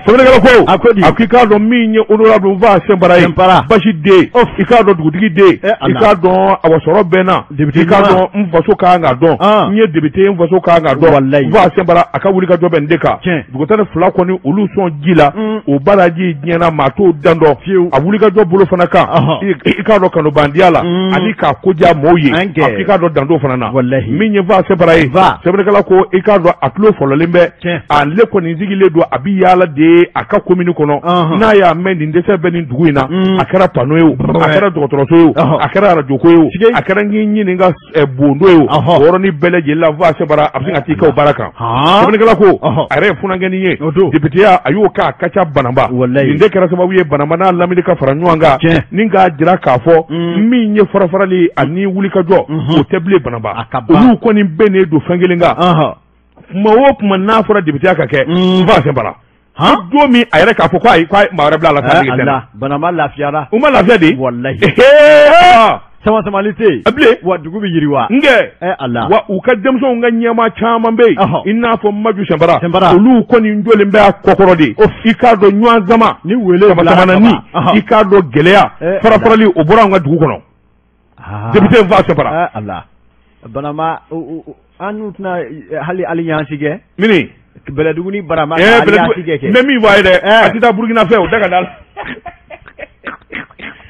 Sɛbɛnnikɛla ko, a ko di, a ko i k'a dɔn min ye honorable Nfa Sɛnpara ye, Basi den, i k'a dɔn dugutigi den, i k'a dɔn awa sɔrɔ bɛ n na, i k'a dɔn n faso ka kan ka dɔn, n ye député, n faso ka kan ka dɔn. Nfa Sɛnpara a ka wuli ka jɔ bɛ nin de kan. Dugu 12 kɔni olu sɔn ji la, o baraji diɲɛna maa t'o dan dɔn. A wulikajɔ bolo fana kan, i k'a dɔn kanubandiya la ani k'a ko diya mɔgɔw ye, a k'i k'a dɔn danto fana na. Min ye Nfa Sɛnpara ye, sɛbɛnnikɛla ko i k'a dɔn a tulo fɔlɔlen bɛ, ale kɔni sigilen don, a bɛ yaala de a ka commune kɔnɔ. N'a y'a mɛn nin dɛsɛ bɛ nin dugu in na, a kɛra panneau ye o, a kɛra dɔgɔtɔrɔso ye o, a kɛra arajoko ye o, a kɛra n k'i ɲininka bondo ye o, o yɔrɔnin bɛɛ lajɛlen la Nfa Sɛnpara a bɛ se ka t'i kɛ o baara kan. Sɛbɛnnikɛla ko a yɛrɛ ye funankɛnin ye, députéya a y'o k'a ka ca Banamba. Nin de kɛra sababu ye Banamba n'a lamini ka fara ɲɔgɔn kan ni k'a jira k'a fɔ min ye farafarali ani wulikajɔ, o tɛ bilen Banamba. Olu kɔni bɛnnen don fɛn kelen kan, kuma o kuma n'a fɔra députéya ka kɛ, Nfa Sɛnpara don min a yɛrɛ k'a fɔ ko ayi, k'a ye maa wɛrɛ bila a la k'a nege tɛ n na. Banamba lafiyara. U ma lafiya de. Walahi. Sama samali tɛ yen. Bilen. Wa dugu bɛ yiriwa. Nkɛ. Ala. Wa u ka denmisɛnw ka ɲɛmaa caman bɛ yen. I n'a fɔ Maju Sɛnpara. Olu kɔni jɔlen bɛ a kɔkɔrɔ de. I k'a dɔn ɲɔgɔn sama. Ni wele bila sama i k'a dɔn gɛlɛya. Farafarali o bɔra an ka dugu kɔnɔ. Député Nfa Sɛnpara. Ala. Banamba an n'u tɛna hali alliance kɛ. Mini. Bɛlɛdugu ni Banamba ka alliance kɛ. N bɛ min fɔ a ye dɛ, a tɛ taa Burukina fɛ, o da ka d'a la.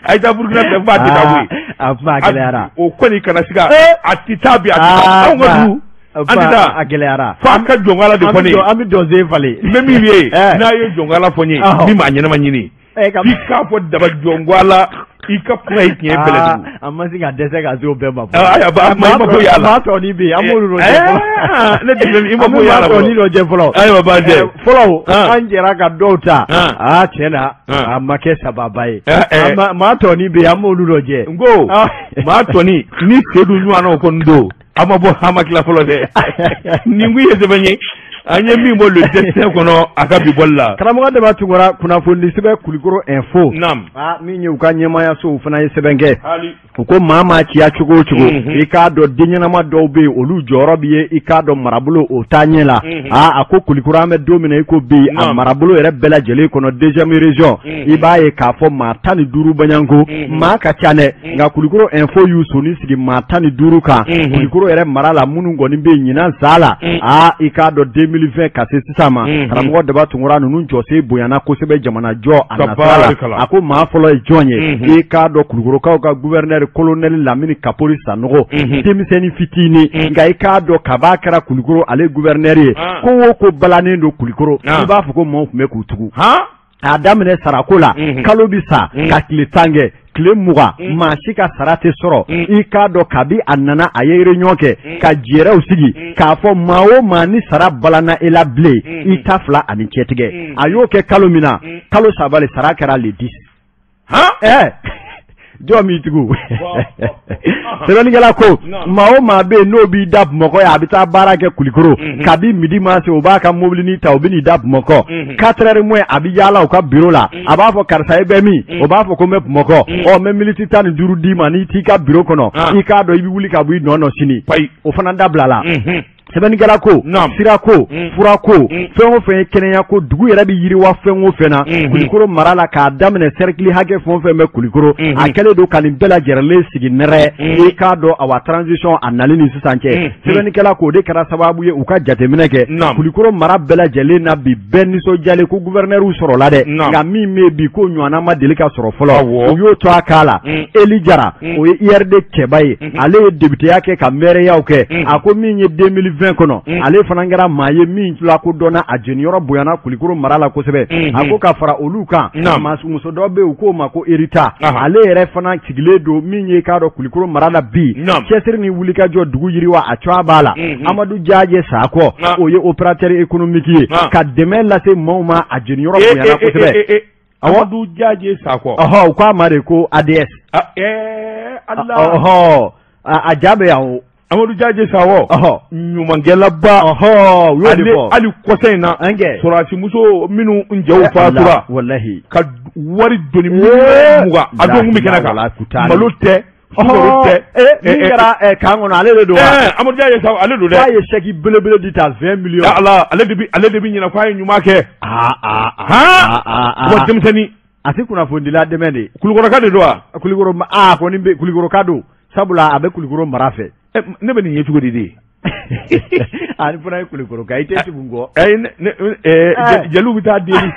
A ye taa Burukina fɛ, f'a tɛ taa koyi. A kuma gɛlɛyara. O kɔni kana siga, a tɛ taa bi, a tɛ taa. Anw ka dugu, an tɛ taa. A gɛlɛyara. F'a ka jɔnkala de fɔ ne ye. An bɛ dɔnsen falen. N bɛ min f'i ye, n'a ye jɔnkala fɔ n ye, min m'a ɲɛnama ɲini. F'i k'a fɔ daba jɔnkala, i ka kuma ye tiɲɛ Bɛlɛdugu. A ma se ka dɛsɛ ka se o bɛɛ ma. Ayiwa, a ma i ma foyi y'a la. Maa tɔnin bɛ yen, an b'olu dɔ jɛ fɔlɔ. Ne tɛ i ma foyi y'a la. An bɛ maa tɔnin dɔ jɛ fɔlɔ. Ayiwa, baasi tɛ. Fɔlɔ, an jɛra ka dɔw ta. Aa tiɲɛ na, a ma kɛ sababa ye. Maa tɔnin bɛ yen, an b'olu dɔ jɛ. N ko maa tɔnin ni Sedu ɲɔgɔnnaw kɔni don, a ma bɔ a ma tila fɔlɔ dɛ. Nin kun ye sɛbɛn ye. An ye min bɔ Le Destin kɔnɔ a ka bi bɔli la. Karamɔgɔ Daba Tunkara, kunnafoni sɛbɛn Kulikoro Info. Naam. Min ye u ka ɲɛmaayaso fana ye sɛbɛn kɛ. U ko maa maa ciya cogo o cogo, i k'a dɔn den ɲɛnama dɔw bɛ yen, olu jɔyɔrɔ bɛ ye, i k'a dɔn marabolo o taa ɲɛ la. A ko Kulikoro an bɛ don min na i ko bi, a marabolo yɛrɛ bɛɛ lajɛlen kɔnɔ deuxième région, i b'a ye k'a fɔ maa 15 baɲanko, maa ka ca dɛ, nka Kulikoro Info y'u soni sigi maa 15 kan. Kulikoro yɛrɛ mara la minnu kɔni bɛ yen ɲinan sa la, i k'a dɔn 2020 ka se sisan ma, karamɔgɔ Daba Tunkara ninnu jɔsen bonyana kosɛbɛ jamana jɔ a nasira la. A ko maa fɔlɔ ye jɔn ye? I k'a dɔn Kulukorokaw ka gouverneur colonel Lamini Kapori Sanogo, denmisɛnnin fitinin, nka i k'a dɔn kab'a kɛra Kulikoro ale gouverneur ye, ko o ko balannen don Kulikoro, i b'a fɔ ko maaw tun bɛ k'u tugu. K'a daminɛ sarako la, kalo bi sa ka tile 10 kɛ, tile 20, maa si ka sara tɛ sɔrɔ. I k'a dɔn kabi a nana, a ye réunion kɛ ka jɛrɛw sigi k'a fɔ maa o maa ni sara balanna e la bilen, i ta fila ani cɛtigɛ. A y'o kɛ kalo min na, kalo 3 le sara kɛra le 10. Jɔn b'i tugu? Sɛbɛnnikɛla ko maa o maa bɛ yen n'o b'i da Bamakɔ yan, a bɛ taa baara kɛ Kulikoro, kabi midi ma se, o b'a ka mobilinin ta, o bɛ n'i da Bamakɔ, 4 heures moins a bɛ yaala u ka bureau la, a b'a fɔ karisa e bɛ min? O b'a fɔ ko n bɛ Bamakɔ. Ɔ n bɛ miniti 15 d'i ma, n'i t'i ka bureau kɔnɔ, i k'a dɔn i bɛ wuli ka bɔ i nɔ sini. O fana dabila la. Sɛbɛnnikɛla ko sirako, furako, fɛn o fɛn ye kɛnɛya ko, dugu yɛrɛ bɛ yiriwa fɛn o fɛn na Kulikoro mara la, k'a daminɛ cercle hakɛ fɛn o fɛn bɛ Kulikoro, a kɛlen don ka nin bɛɛ lajɛlen sigi nɛrɛ. I k'a dɔn awa transition a nali ni sisan cɛ, sɛbɛnnikɛla ko o de kɛra sababu ye u ka jateminɛ kɛ Kulikoro mara bɛɛ lajɛlen na bi, bɛɛ nisɔndiyalen ko gouverneur sɔrɔla dɛ, nka min bɛ bi ko ɲɔgɔnna ma deli ka sɔrɔ fɔlɔ, u y'o to a kan la. Eli Jara, o ye IRD cɛba ye, ale ye députéya kɛ ka maireyaw kɛ. A ko min ye 2020 kɔnɔ, ale fana kɛra maa ye min lakodɔnna, a jeniyɔrɔ bonyana Kulikoro mara la kosɛbɛ. A ko ka fara olu kan, muso dɔ bɛ yen, u k'o ma ko Erita, ale yɛrɛ fana sigilen don min ye k'a dɔn Kulikoro mara la bi, cɛsiri ni wulikajɔ dugu yiriwa a cogoya b'a la. Amadu Jaje Sakɔ, o ye opérateur économique ye, ka dɛmɛ lase maaw ma, a jeniyɔrɔ bonyana kosɛbɛ. Amadu Jaje Sakɔ. Ɔhɔ, u k'a ma de ko ADS. Allah. Ɔhɔ, a ja bɛ yan o. Amadu Jaje Sakɔ. Ɔhɔ. Ɲumankɛlaba. Ɔhɔ, u y'o de fɔ. Hali kɔsa in na. An kɛ. Sɔrɔdasimuso minnu cɛw fatura. Walahi. Ka wari doni miliyɔn 20 a don kun bɛ kɛnɛ kan. Malo tɛ. Sukaro tɛ. Min kɛra kan kɔnɔ ale de don wa? Amadu Jaje Sakɔ ale don dɛ. K'a ye chèque belebele di ta 20 millions. Ala, ale de bɛ ɲinɛ k'a ye ɲuman kɛ. Aa. Han. Wa denmisɛnnin. A tɛ kunnafonidila dɛmɛ de. Kulukɔrɔka de don wa? Kulukɔrɔ aa kɔni bɛ Kulukɔrɔka don sabula a bɛ Kulukɔrɔ mara fɛ. Ne bɛ nin ye cogo di de? A ni fana ye Kulukɔrɔka i tɛ tugu n kɔ. Ayi, ne jeliw bɛ taa deli.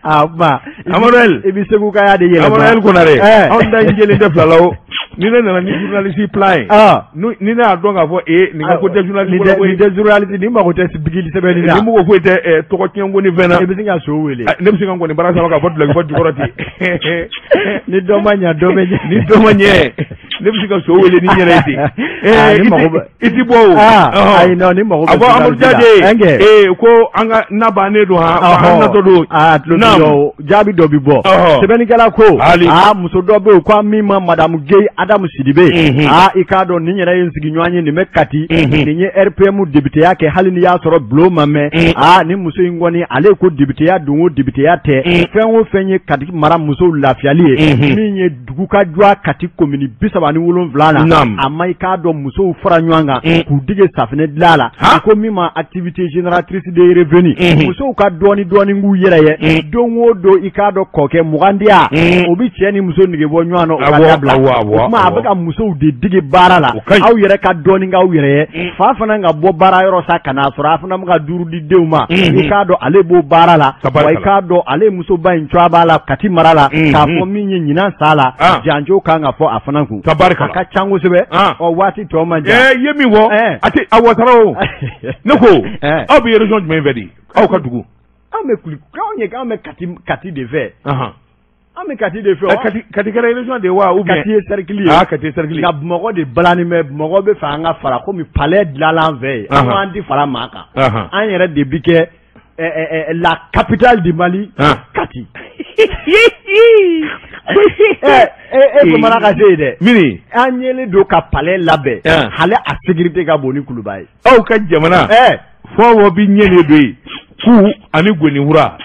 A kuma. Amaduel. I bɛ Segu kaya de yɛlɛma. Amaduel Konare. Anw da in jɛlen tɛ fila la o. Ni ne nana ni journaliste plan ye. Ni ne y'a dɔn k'a fɔ nin ka ko tɛ journaliste ko la koyi. Nin tɛ journaliste nin mago tɛ bigili sɛbɛnni la. Nin mago foyi tɛ tɔgɔ tiɲɛ ko ni fɛn na. I bɛ se ka so wele. Ne bɛ se ka n kɔni baara sama k'a fɔ dulɔki fɔ jukɔrɔ ten. Ni dɔ ma ɲɛ dɔ bɛ ɲɛ. Ni dɔ ma ɲɛ ne bɛ se ka so wele ni n yɛrɛ ye ten. I ti bɔ o. Ayi non ni mago bɛ. A fɔ Amadu Jaje. Ko an ka na bannen don han. An natɔ don. A tulo b'i jɔ jaabi dɔ bɛ bɔ. Sɛbɛnnikɛla ko. Aa muso dɔ bɛ yen ko min ma Madamu Gueye Adamu Sidibe. Aa i k'a dɔn nin yɛrɛ ye n sigiɲɔgɔn ye nin bɛ Kati. Nin ye RPM députéya kɛ hali n'i y'a sɔrɔ bulon ma mɛn. Aa nin muso in kɔni ale ko députéya don o députéya tɛ. Fɛn o fɛn ye Kati mara musow lafiyali ye. Min ye dugu ka jɔ Kati commune 37 na. A ma i k'a dɔn musow fara ɲɔgɔn kan. K'u dege safinɛ dilan la. Ko min ma activité génératrice de revenus. Musow ka dɔɔni dɔɔni k'u yɛrɛ ye. Don o don i k'a dɔn kɔkɛ 20 di yan. O bɛ cɛ ni muso nege bɔ ɲɔgɔn na o ka dabila. O tuma a bɛ ka musow de dege baara la. Aw yɛrɛ ka dɔɔni k'aw yɛrɛ ye. Fa fana ka bɔ baara yɔrɔ sa ka n'a sɔrɔ a fana bɛ ka 5 di denw ma. I k'a dɔn ale b'o baara la. Wa i k'a dɔn ale musoba in cogoya b'a la Kati mara la. K'a fɔ min ye ɲinan sa la. Janjo kan ka fɔ a fana kun. A ka ca kosɛbɛ. Ɔ waati tɔ man jan. I ye min fɔ. A tɛ a wasara o. Ne ko aw bɛ région jumɛn fɛ de? Aw ka dugu. An bɛ anw bɛ Kati de fɛ. An bɛ Kati de fɛ. Kati kɛra région de ye wa ou bien? Kati ye cercle ye. Kati ye cercle ye. Nka Bamakɔ de balani bɛ Bamakɔ bɛ fɛ an ka fara komi palais dilanla an fɛ yen. An ko an tɛ fara maa kan. An yɛrɛ de bi kɛ la capitale du Mali. Kati. E bamanan ka se yen dɛ. Mini. An yelen don ka palais labɛn. Hali a sécurité ka bon ni Kuluba ye. Aw ka jamana. Fɔn o bi ɲɛlen don yen. Ku ani goniwura.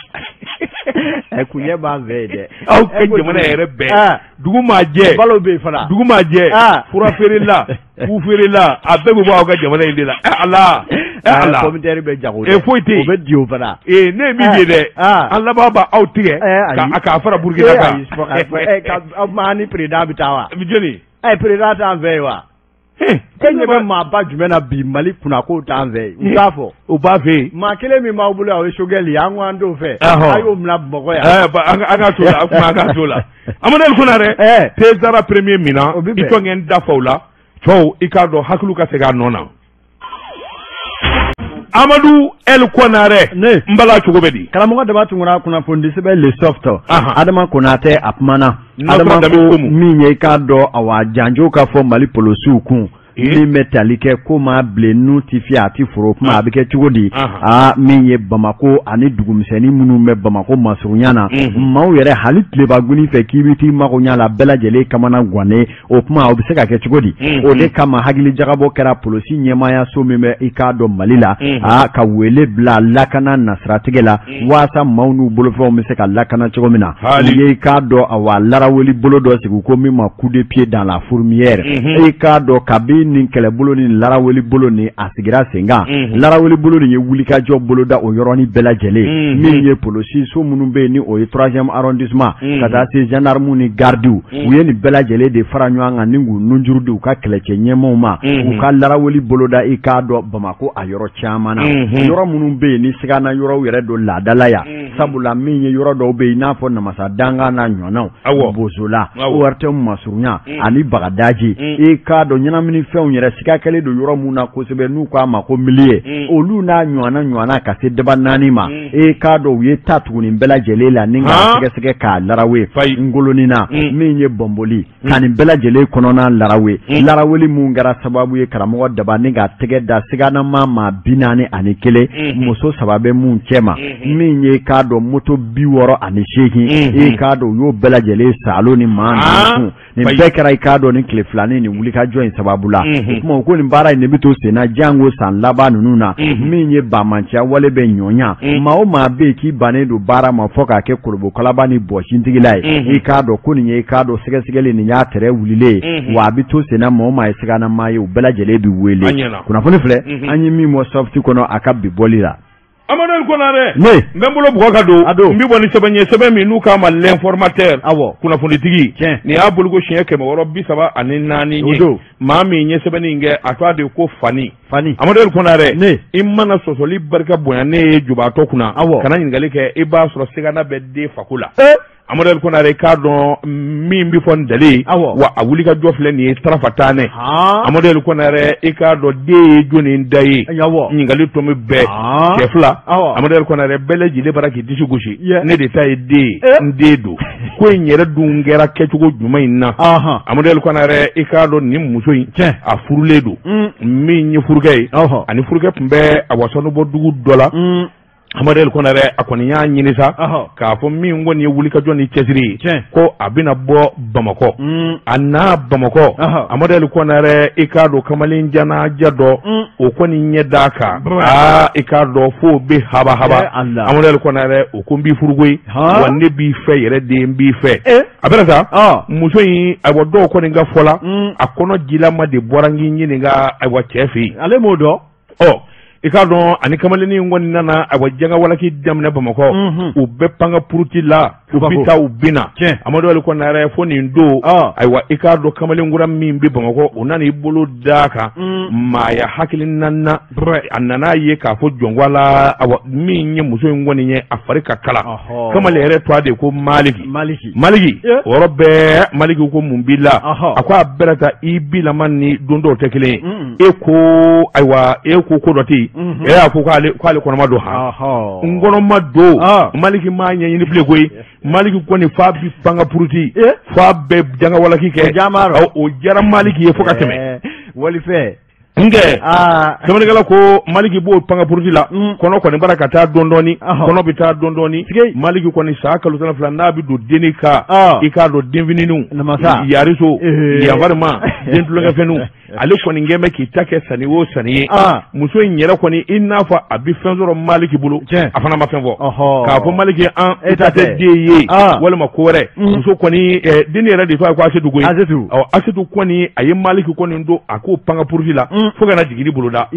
Kuɲɛ b'an fɛ yen dɛ. Aw ka jamana yɛrɛ bɛɛ. Dugu maa jɛ. Balo bɛ yen fana. Dugu maa jɛ. Fura feerela. Ku feerela. A bɛɛ bɛ bɔ aw ka jamana in de la. Ala. Ala. Commissaire bɛ jago dɛ. Foyi tɛ yen. O bɛ di o fana. Ne ye min ye dɛ. An laban b'aw tigɛ. K'a fara Burukina kan. Ayi, ni président bɛ taa wa? Jɔnni? Président t'an fɛ yen wa? E ɲɛ bɛ maaba jumɛn na bi Mali kunna k'o t'an fɛ yen? U t'a fɔ. U b'a fɛ yen. Maa kelen min b'aw bolo yan o ye Choguel ye an ko an t'o fɛ. A y'o bila Bamakɔ yan. An ka t'o la an ka t'o la. Amadu Konare. Tezara premier mina. I tɔn kɛ n da fa o la. Cɛw i k'a dɔn hakiliw ka segin a nɔ na. Amadu El Konare. N bala cogo bɛ di? Karamɔgɔ Daba Tunkara kunnafoni sɛbɛn Le Soft. Adama Konatɛ a kumana. Adama ko min ye i k'a dɔn awa janjo ka fɔ Mali polosiw kun. Min bɛ tali kɛ ko maa bilen nu ti fiyɛ a ti foro kuma a bɛ kɛ cogo di? Aa min ye Bamakɔ ani dugumisɛnnin minnu bɛ Bamakɔ masurunya na. Maaw yɛrɛ hali tilebaguni fɛ k'i bɛ t'i mago ɲɛ la bɛɛ lajɛlen kamana gannen o kuma o bɛ se ka kɛ cogo di? O de kama hakili jagabɔ kɛra polisi ɲɛmaayaso min bɛ i k'a dɔn Mali la. Aa ka wele bila lakana nasiratigɛ la waasa maaw n'u bolofɛnw bɛ se ka lakana cogo min na. U ye i k'a dɔn awa laraweli bolo dɔ sigi ko min ma coup de pied dans la fourmilière. I k'a dɔn kabi nin kɛlɛbolo ni laraweli bolo ni a sigira sen kan. Laraweli bolo nin ye wulikajɔ boloda o yɔrɔnin bɛɛ lajɛlen. Min ye polisi so minnu bɛ yen ni o ye 3e arrondissement ka taa se gendarme ni gardiw u ye nin bɛɛ lajɛlen de fara ɲɔgɔn kan ni k'u nunjuru di u ka kɛlɛcɛ ɲɛmaaw ma. U ka laraweli boloda i k'a dɔn Bamakɔ a yɔrɔ caman na. Yɔrɔ minnu bɛ yen ni sigana yɔrɔw yɛrɛ don laadala yan. Sabula min ye yɔrɔ dɔw bɛ yen i n'a fɔ namasa dankan n'a ɲɔgɔnnaw. Bozola ORTM masurunya ani Bagadaji. I k'a dɔn ɲɛnamini fɛnw yɛrɛ siga kɛlen don yɔrɔ mun na kosɛbɛ n'u k'a ma ko miliye. Olu n'a ɲɔgɔnna ka se daba 4 ma. I k'a dɔn u ye ta tuguni bɛɛ lajɛlen la ni k'a sɛgɛsɛgɛ k'a larawe. Ngolonin na min ye bɔnboli ka nin bɛɛ lajɛlen kɔnɔna larawe. Laraweli mun kɛra sababu ye karamɔgɔ Daba ni ka tɛgɛ da siganama maa 41 muso 3 bɛ mun cɛ ma. Min ye k'a dɔn dɔn moto 68 i k'a dɔn u y'o bɛɛ lajɛlen salo ni maa ninnu nin bɛɛ kɛra i k'a dɔn ni tile filanin nin wulikajɔ in sababu la o tuma u ko nin baara in de bɛ to sen na jango san laban ninnu na min ye banbaanciya wale bɛ ɲɔɲa maa o maa bɛ yen k'i bannen don baara ma fɔ k'a kɛ kolobokalaba ni bɔsintigila ye i k'a dɔn ko nin ye i k'a dɔn sɛgɛsɛgɛli nin y'a tɛrɛ wulilen ye wa a bɛ to sen na maa o maa ye siganamaa ye u bɛɛ lajɛlen bɛ wele kunnafoni filɛ an ye min bɔ sɔfiti kɔnɔ a ka bi bɔli la. Amadu Konare ne n bɛ n bolo bugɔ ka don a don n bɛ bɔ ni sɛbɛn ye sɛbɛn min n'u k'a ma l'informateur awɔ kunnafonitigi nin y'a boliko siɲɛ 634 ye maa min ye sɛbɛnni in kɛ a tɔgɔ de ko Fani Amadu Konare ne i mana sɔsɔli barika bonya ne ye jubaatɔ kunna awɔ kana ɲininkali kɛ i b'a sɔrɔ sigana bɛ den fako la Amadu Konare k'a dɔn min bɛ fɔ n dalen wa a wuli ka jɔ filɛ nin ye tarafataanɛ Amadu Konare i k'a dɔn den ye jɔnni da ye ɲininkali tɔ min bɛɛ cɛ fila Amadu Konare bɛɛ lajɛlen bara k'i disi gosi ne de ta ye den ye n den don ko in yɛrɛ dun kɛra kɛcogo jumɛn in na Amadu Konare i k'a dɔn nin muso in a furulen don min ye furukɛ ye ani furukɛ tun bɛ a wasanubɔ dugu dɔ la Amadu Konare a kɔni y'a ɲini sa k'a fɔ min kɔni ye wulikajɔ ni cɛsiri ye ko a bɛna bɔ Bamakɔ a n'a Bamakɔ Amadu Konare i k'a dɔn kamalen janaja dɔ o kɔni ɲɛ d'a kan aa i k'a dɔn f'o bɛ haba haba Amadu Konare o ko n b'i furu koyi wa ne b'i fɛ yɛrɛ de n b'i fɛ a bɛna sa muso in ayiwa dɔw kɔni ka fɔ la a kɔnɔ jilama de bɔra n k'i ɲininka ayiwa cɛ fɛ yen ale m'o dɔn ɔ i k'a dɔn ani kamalennin in kɔni nana ayiwa jangawalaki daminɛ Bamakɔ u bɛ panga puruti la u bɛ taa u bɛ na Amadu Konare fo nin don ayiwa i k'a dɔn kamalenkura min bɛ Bamakɔ o nana i bolo d'a kan maaya hakilina na a nana ye k'a fɔ jɔnko la ayiwa min ye muso in kɔni ye a fari ka kala kamalen yɛrɛ tɔgɔ de ko Maliki Maliki o yɔrɔ bɛɛ Maliki ko mun b'i la a ko a bɛɛ ta i bilama ni don dɔw tɛ kelen ye e ko ayiwa e ko ko dɔ tɛ yen e y'a fɔ k'ale kɔnɔma don han n kɔnɔma don Maliki m'a ɲɛɲini bilen koyi Maliki kɔni f'a bi panga puruti f'a bɛ jangawalaki kɛ o diyara Maliki ye fo ka tɛmɛ walifɛ nkɛ sɛbɛnnikɛla ko Maliki b'o panga puruti la kɔnɔ kɔni bara ka taa dɔɔni dɔɔni kɔnɔ bɛ taa dɔɔni dɔɔni Maliki kɔni san kalo 12 n'a bɛ don denni kan i k'a dɔn denfinininw yariso yanfarima den tulonkɛfɛnw ale kɔni kɛn bɛ k'i ta kɛ sanni o sanni ye muso in yɛrɛ kɔni i n'a fɔ a bɛ fɛn sɔrɔ Maliki bolo a fana ma fɛn fɔ k'a fɔ Maliki an e ta tɛ den ye walima ko wɛrɛ muso kɔni den yɛrɛ de fɔ a ko Asetu koyi ɔ Asetu kɔni a ye Maliki kɔni don a k'o panga puruti la fo ka na jiginni boloda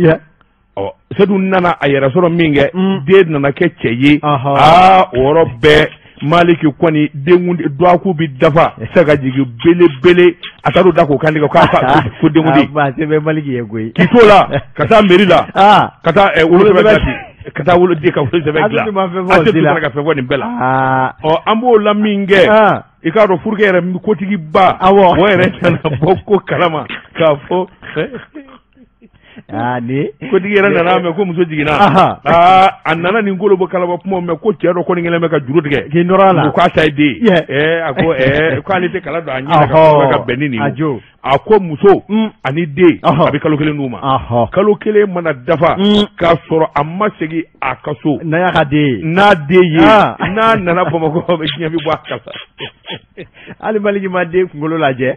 ɔ Sedu nana a yɛrɛ sɔrɔ min kɛ den nana kɛ cɛ ye aa o yɔrɔ bɛɛ Maliki kɔni denkundi dɔgɔkun bɛ dafa se ka jigin belebele a taar'o da k'o kan tigɛ k'a ko denkundi Maliki ye koyi k'i t'o la ka taa mairie la ka taa wolosɛbɛn dilan ka taa wolo den ka wolosɛbɛn dilan Asetu fana ka fɛn fɔ nin bɛɛ la ɔ an b'o la min kɛ i k'a dɔn furukɛ yɛrɛ kotigiba o yɛrɛ nana bɔ ko kalama k'a fɔ kotigi yɛrɛ nana mɛn ko muso jiginna a nana nin kolo bɔ kalaba kuma mɛn ko cɛ dɔ kɔni kɛlen bɛ ka juru tigɛ k'i nɔrɔ a la ko k'a ta ye den ye a ko k'ale tɛ kala don a ɲɛ na ka bɛn ni nin ye a ko muso ani den a bɛ kalo kelen d'u ma kalo kelen mana dafa k'a sɔrɔ a ma segin a ka so n'a y'a ka den ye n'a den ye n'a nana Bamakɔ diɲɛ bɛ bɔ a kala hali Maliki ma den kunkolo lajɛ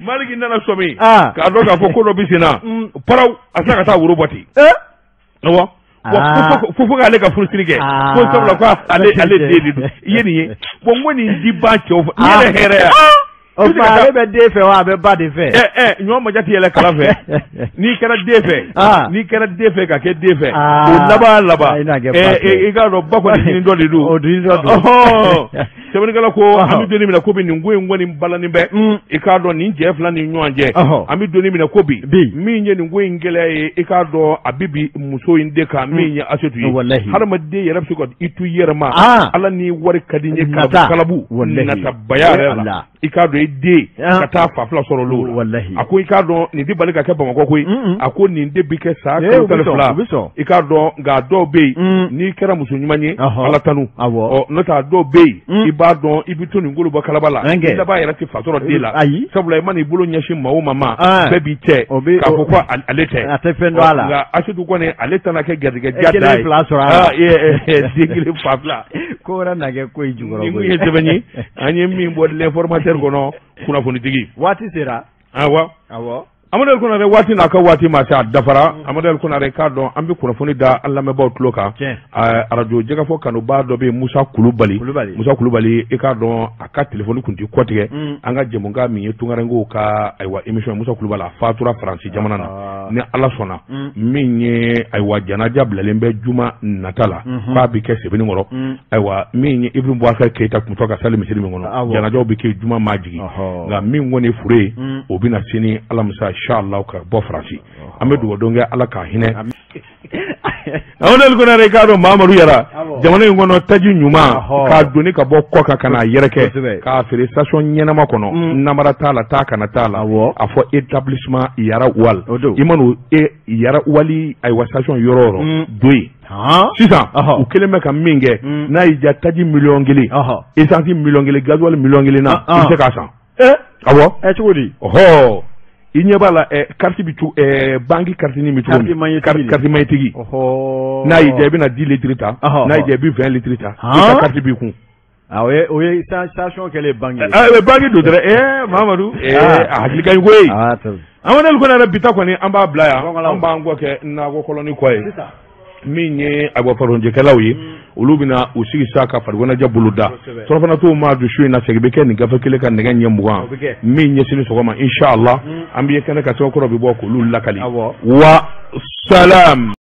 Maliki nana sɔmi k'a dɔn k'a fɔ ko dɔ bɛ sen na paraw a sera ka taa woro bɔ ten awɔ fo fo k'ale ka furusiri kɛ ko sabula ko ale den de don i ye nin ye bon n ko nin di ba cɛw fɛ nin yɛrɛ hɛrɛ ya o tuma ale bɛ den fɛ wa a bɛ ba de fɛ ɲɔ maja tɛ yɛlɛ kala fɛ n'i kɛra den fɛ n'i kɛra den fɛ ka kɛ den fɛ o laban laban i k'a dɔn ba kɔni ɲini dɔ de don o ɲini dɔ don sɛbɛnnikɛla ko an bɛ don min na ko bi nin ko in kɔni balanin bɛ i k'a dɔn nin cɛ fila ni ɲɔgɔn cɛ an bɛ don min na ko bi min ye nin ko in gɛlɛya ye i k'a dɔn a bɛ bi muso in de kan min ye Asetu ye hadamaden yɛrɛ bɛ se ka i to i yɛrɛ ma ala ni wari ka di n ye kalabu natabaya yɛrɛ la i k'a dɔn i den ka taa fa fila sɔrɔ olu la a ko i k'a dɔn nin tɛ bali ka kɛ Bamakɔ koyi a ko nin de bi kɛ san kalo 12 i k'a dɔn nka dɔw bɛ yen n'i kɛra muso ɲuman ye ala tanu ɔ n'o tɛ a dɔw bɛ yen i b'a b'a dɔn i bɛ to nin koloba kalaba la, i laban yɛrɛ tɛ fa sɔrɔ den la, sabula i man'i bolo ɲɛsin maa o maa ma, bɛɛ b'i cɛ k'a fɔ ko ale tɛ, a tɛ fɛn dɔn a la. Nka Asetu kɔni ale tɛna kɛ garijɛgɛ ja dan ye, kelen fila sɔrɔ a la, den kelen fa fila, ko wɛrɛ na kɛ ko in jukɔrɔ. Nin kun ye sɛbɛn ye an ye min bɔ l'informateur kɔnɔ, kunnafonitigi. Waati sera. Awɔ. Awɔ. Amadu Konare, waati n'a ka waati ma se, a dafara. Amadu Konare, k'a dɔn an bɛ kunnafoni da an lamɛnbaaw tulo kan. Arajo Jɛgɛfɔ kanubaa dɔ bɛ yen, Musa Kulubali. Musa Kulubali, i k'a dɔn a ka telefɔni tun tɛ kɔtigɛ an ka jɛmukan min ye tunkarankew ka ayiwa émission. Musa Kulubali, a fatura Faransi jamana na. Ni Ala sɔnna, min ye ayiwa janaja bilalen bɛ juma nata la, k'a bɛ kɛ Sebenikɔrɔ. Ayiwa, min ye Ibrahim Boubacar Keita tun tɔ ka sali misiri min kɔnɔ, janajaw bɛ kɛ juma maa jigin. Nka min kɔni fure ye, o bɛ na sini alamisa, inshallah, ka bɔ Faransi. An bɛ dugawu don kɛ, Ala k'a hinɛ. Amadu Konare, k'a dɔn Mamadu Yara, jamana in kɔnɔ, taji ɲuman k'a doni ka bɔ kɔ kan ka n'a yɛrɛkɛ k'a feere station ɲɛnama kɔnɔ, namara t'a la, taa kana t'a la, a fɔ établissement Yara Wal. I man'o Yara Wali ayiwa station yɔrɔ o yɔrɔ don yen sisan, u kɛlen bɛ ka min kɛ, n'a y'i diya, taji 1 million, essence 1 million, gasoil 1 million na, i bɛ se k'a san. Awɔ. Cogo di? Ɔhɔ, i ɲɛ b'a la, carte bɛ tu, banque carte ni bɛ cogo min, carte magnétique. N'a y'i diya, i bɛna 10 litres ta, n'a y'i diya, i bɛ 20 litres ta, i ka carte b'i kun. O ye station kɛlen banque ye. Banque don dɛrɛ. Mamadu, a hakili ka ɲi koyi. Amadu Konare, bi ta kɔni an b'a bila yan, an b'an kɔ kɛ nakɔ kɔlɔni kɔ ye. Min ye ayiwa farikoloɲɛnajɛkɛlaw ye, olu bɛna u sigi sa ka farikoloɲɛnajɛ bolo da. Surafana t'o ma don su in na, segin bɛ kɛ nin gafe kelen ka nɛgɛ ɲɛ 20 min ɲɛ sini sɔgɔma, inshallah, an bɛ kɛnɛ ka sɛbɛnkɔrɔ bɛ bɔ k'olu lakali. Wa salam.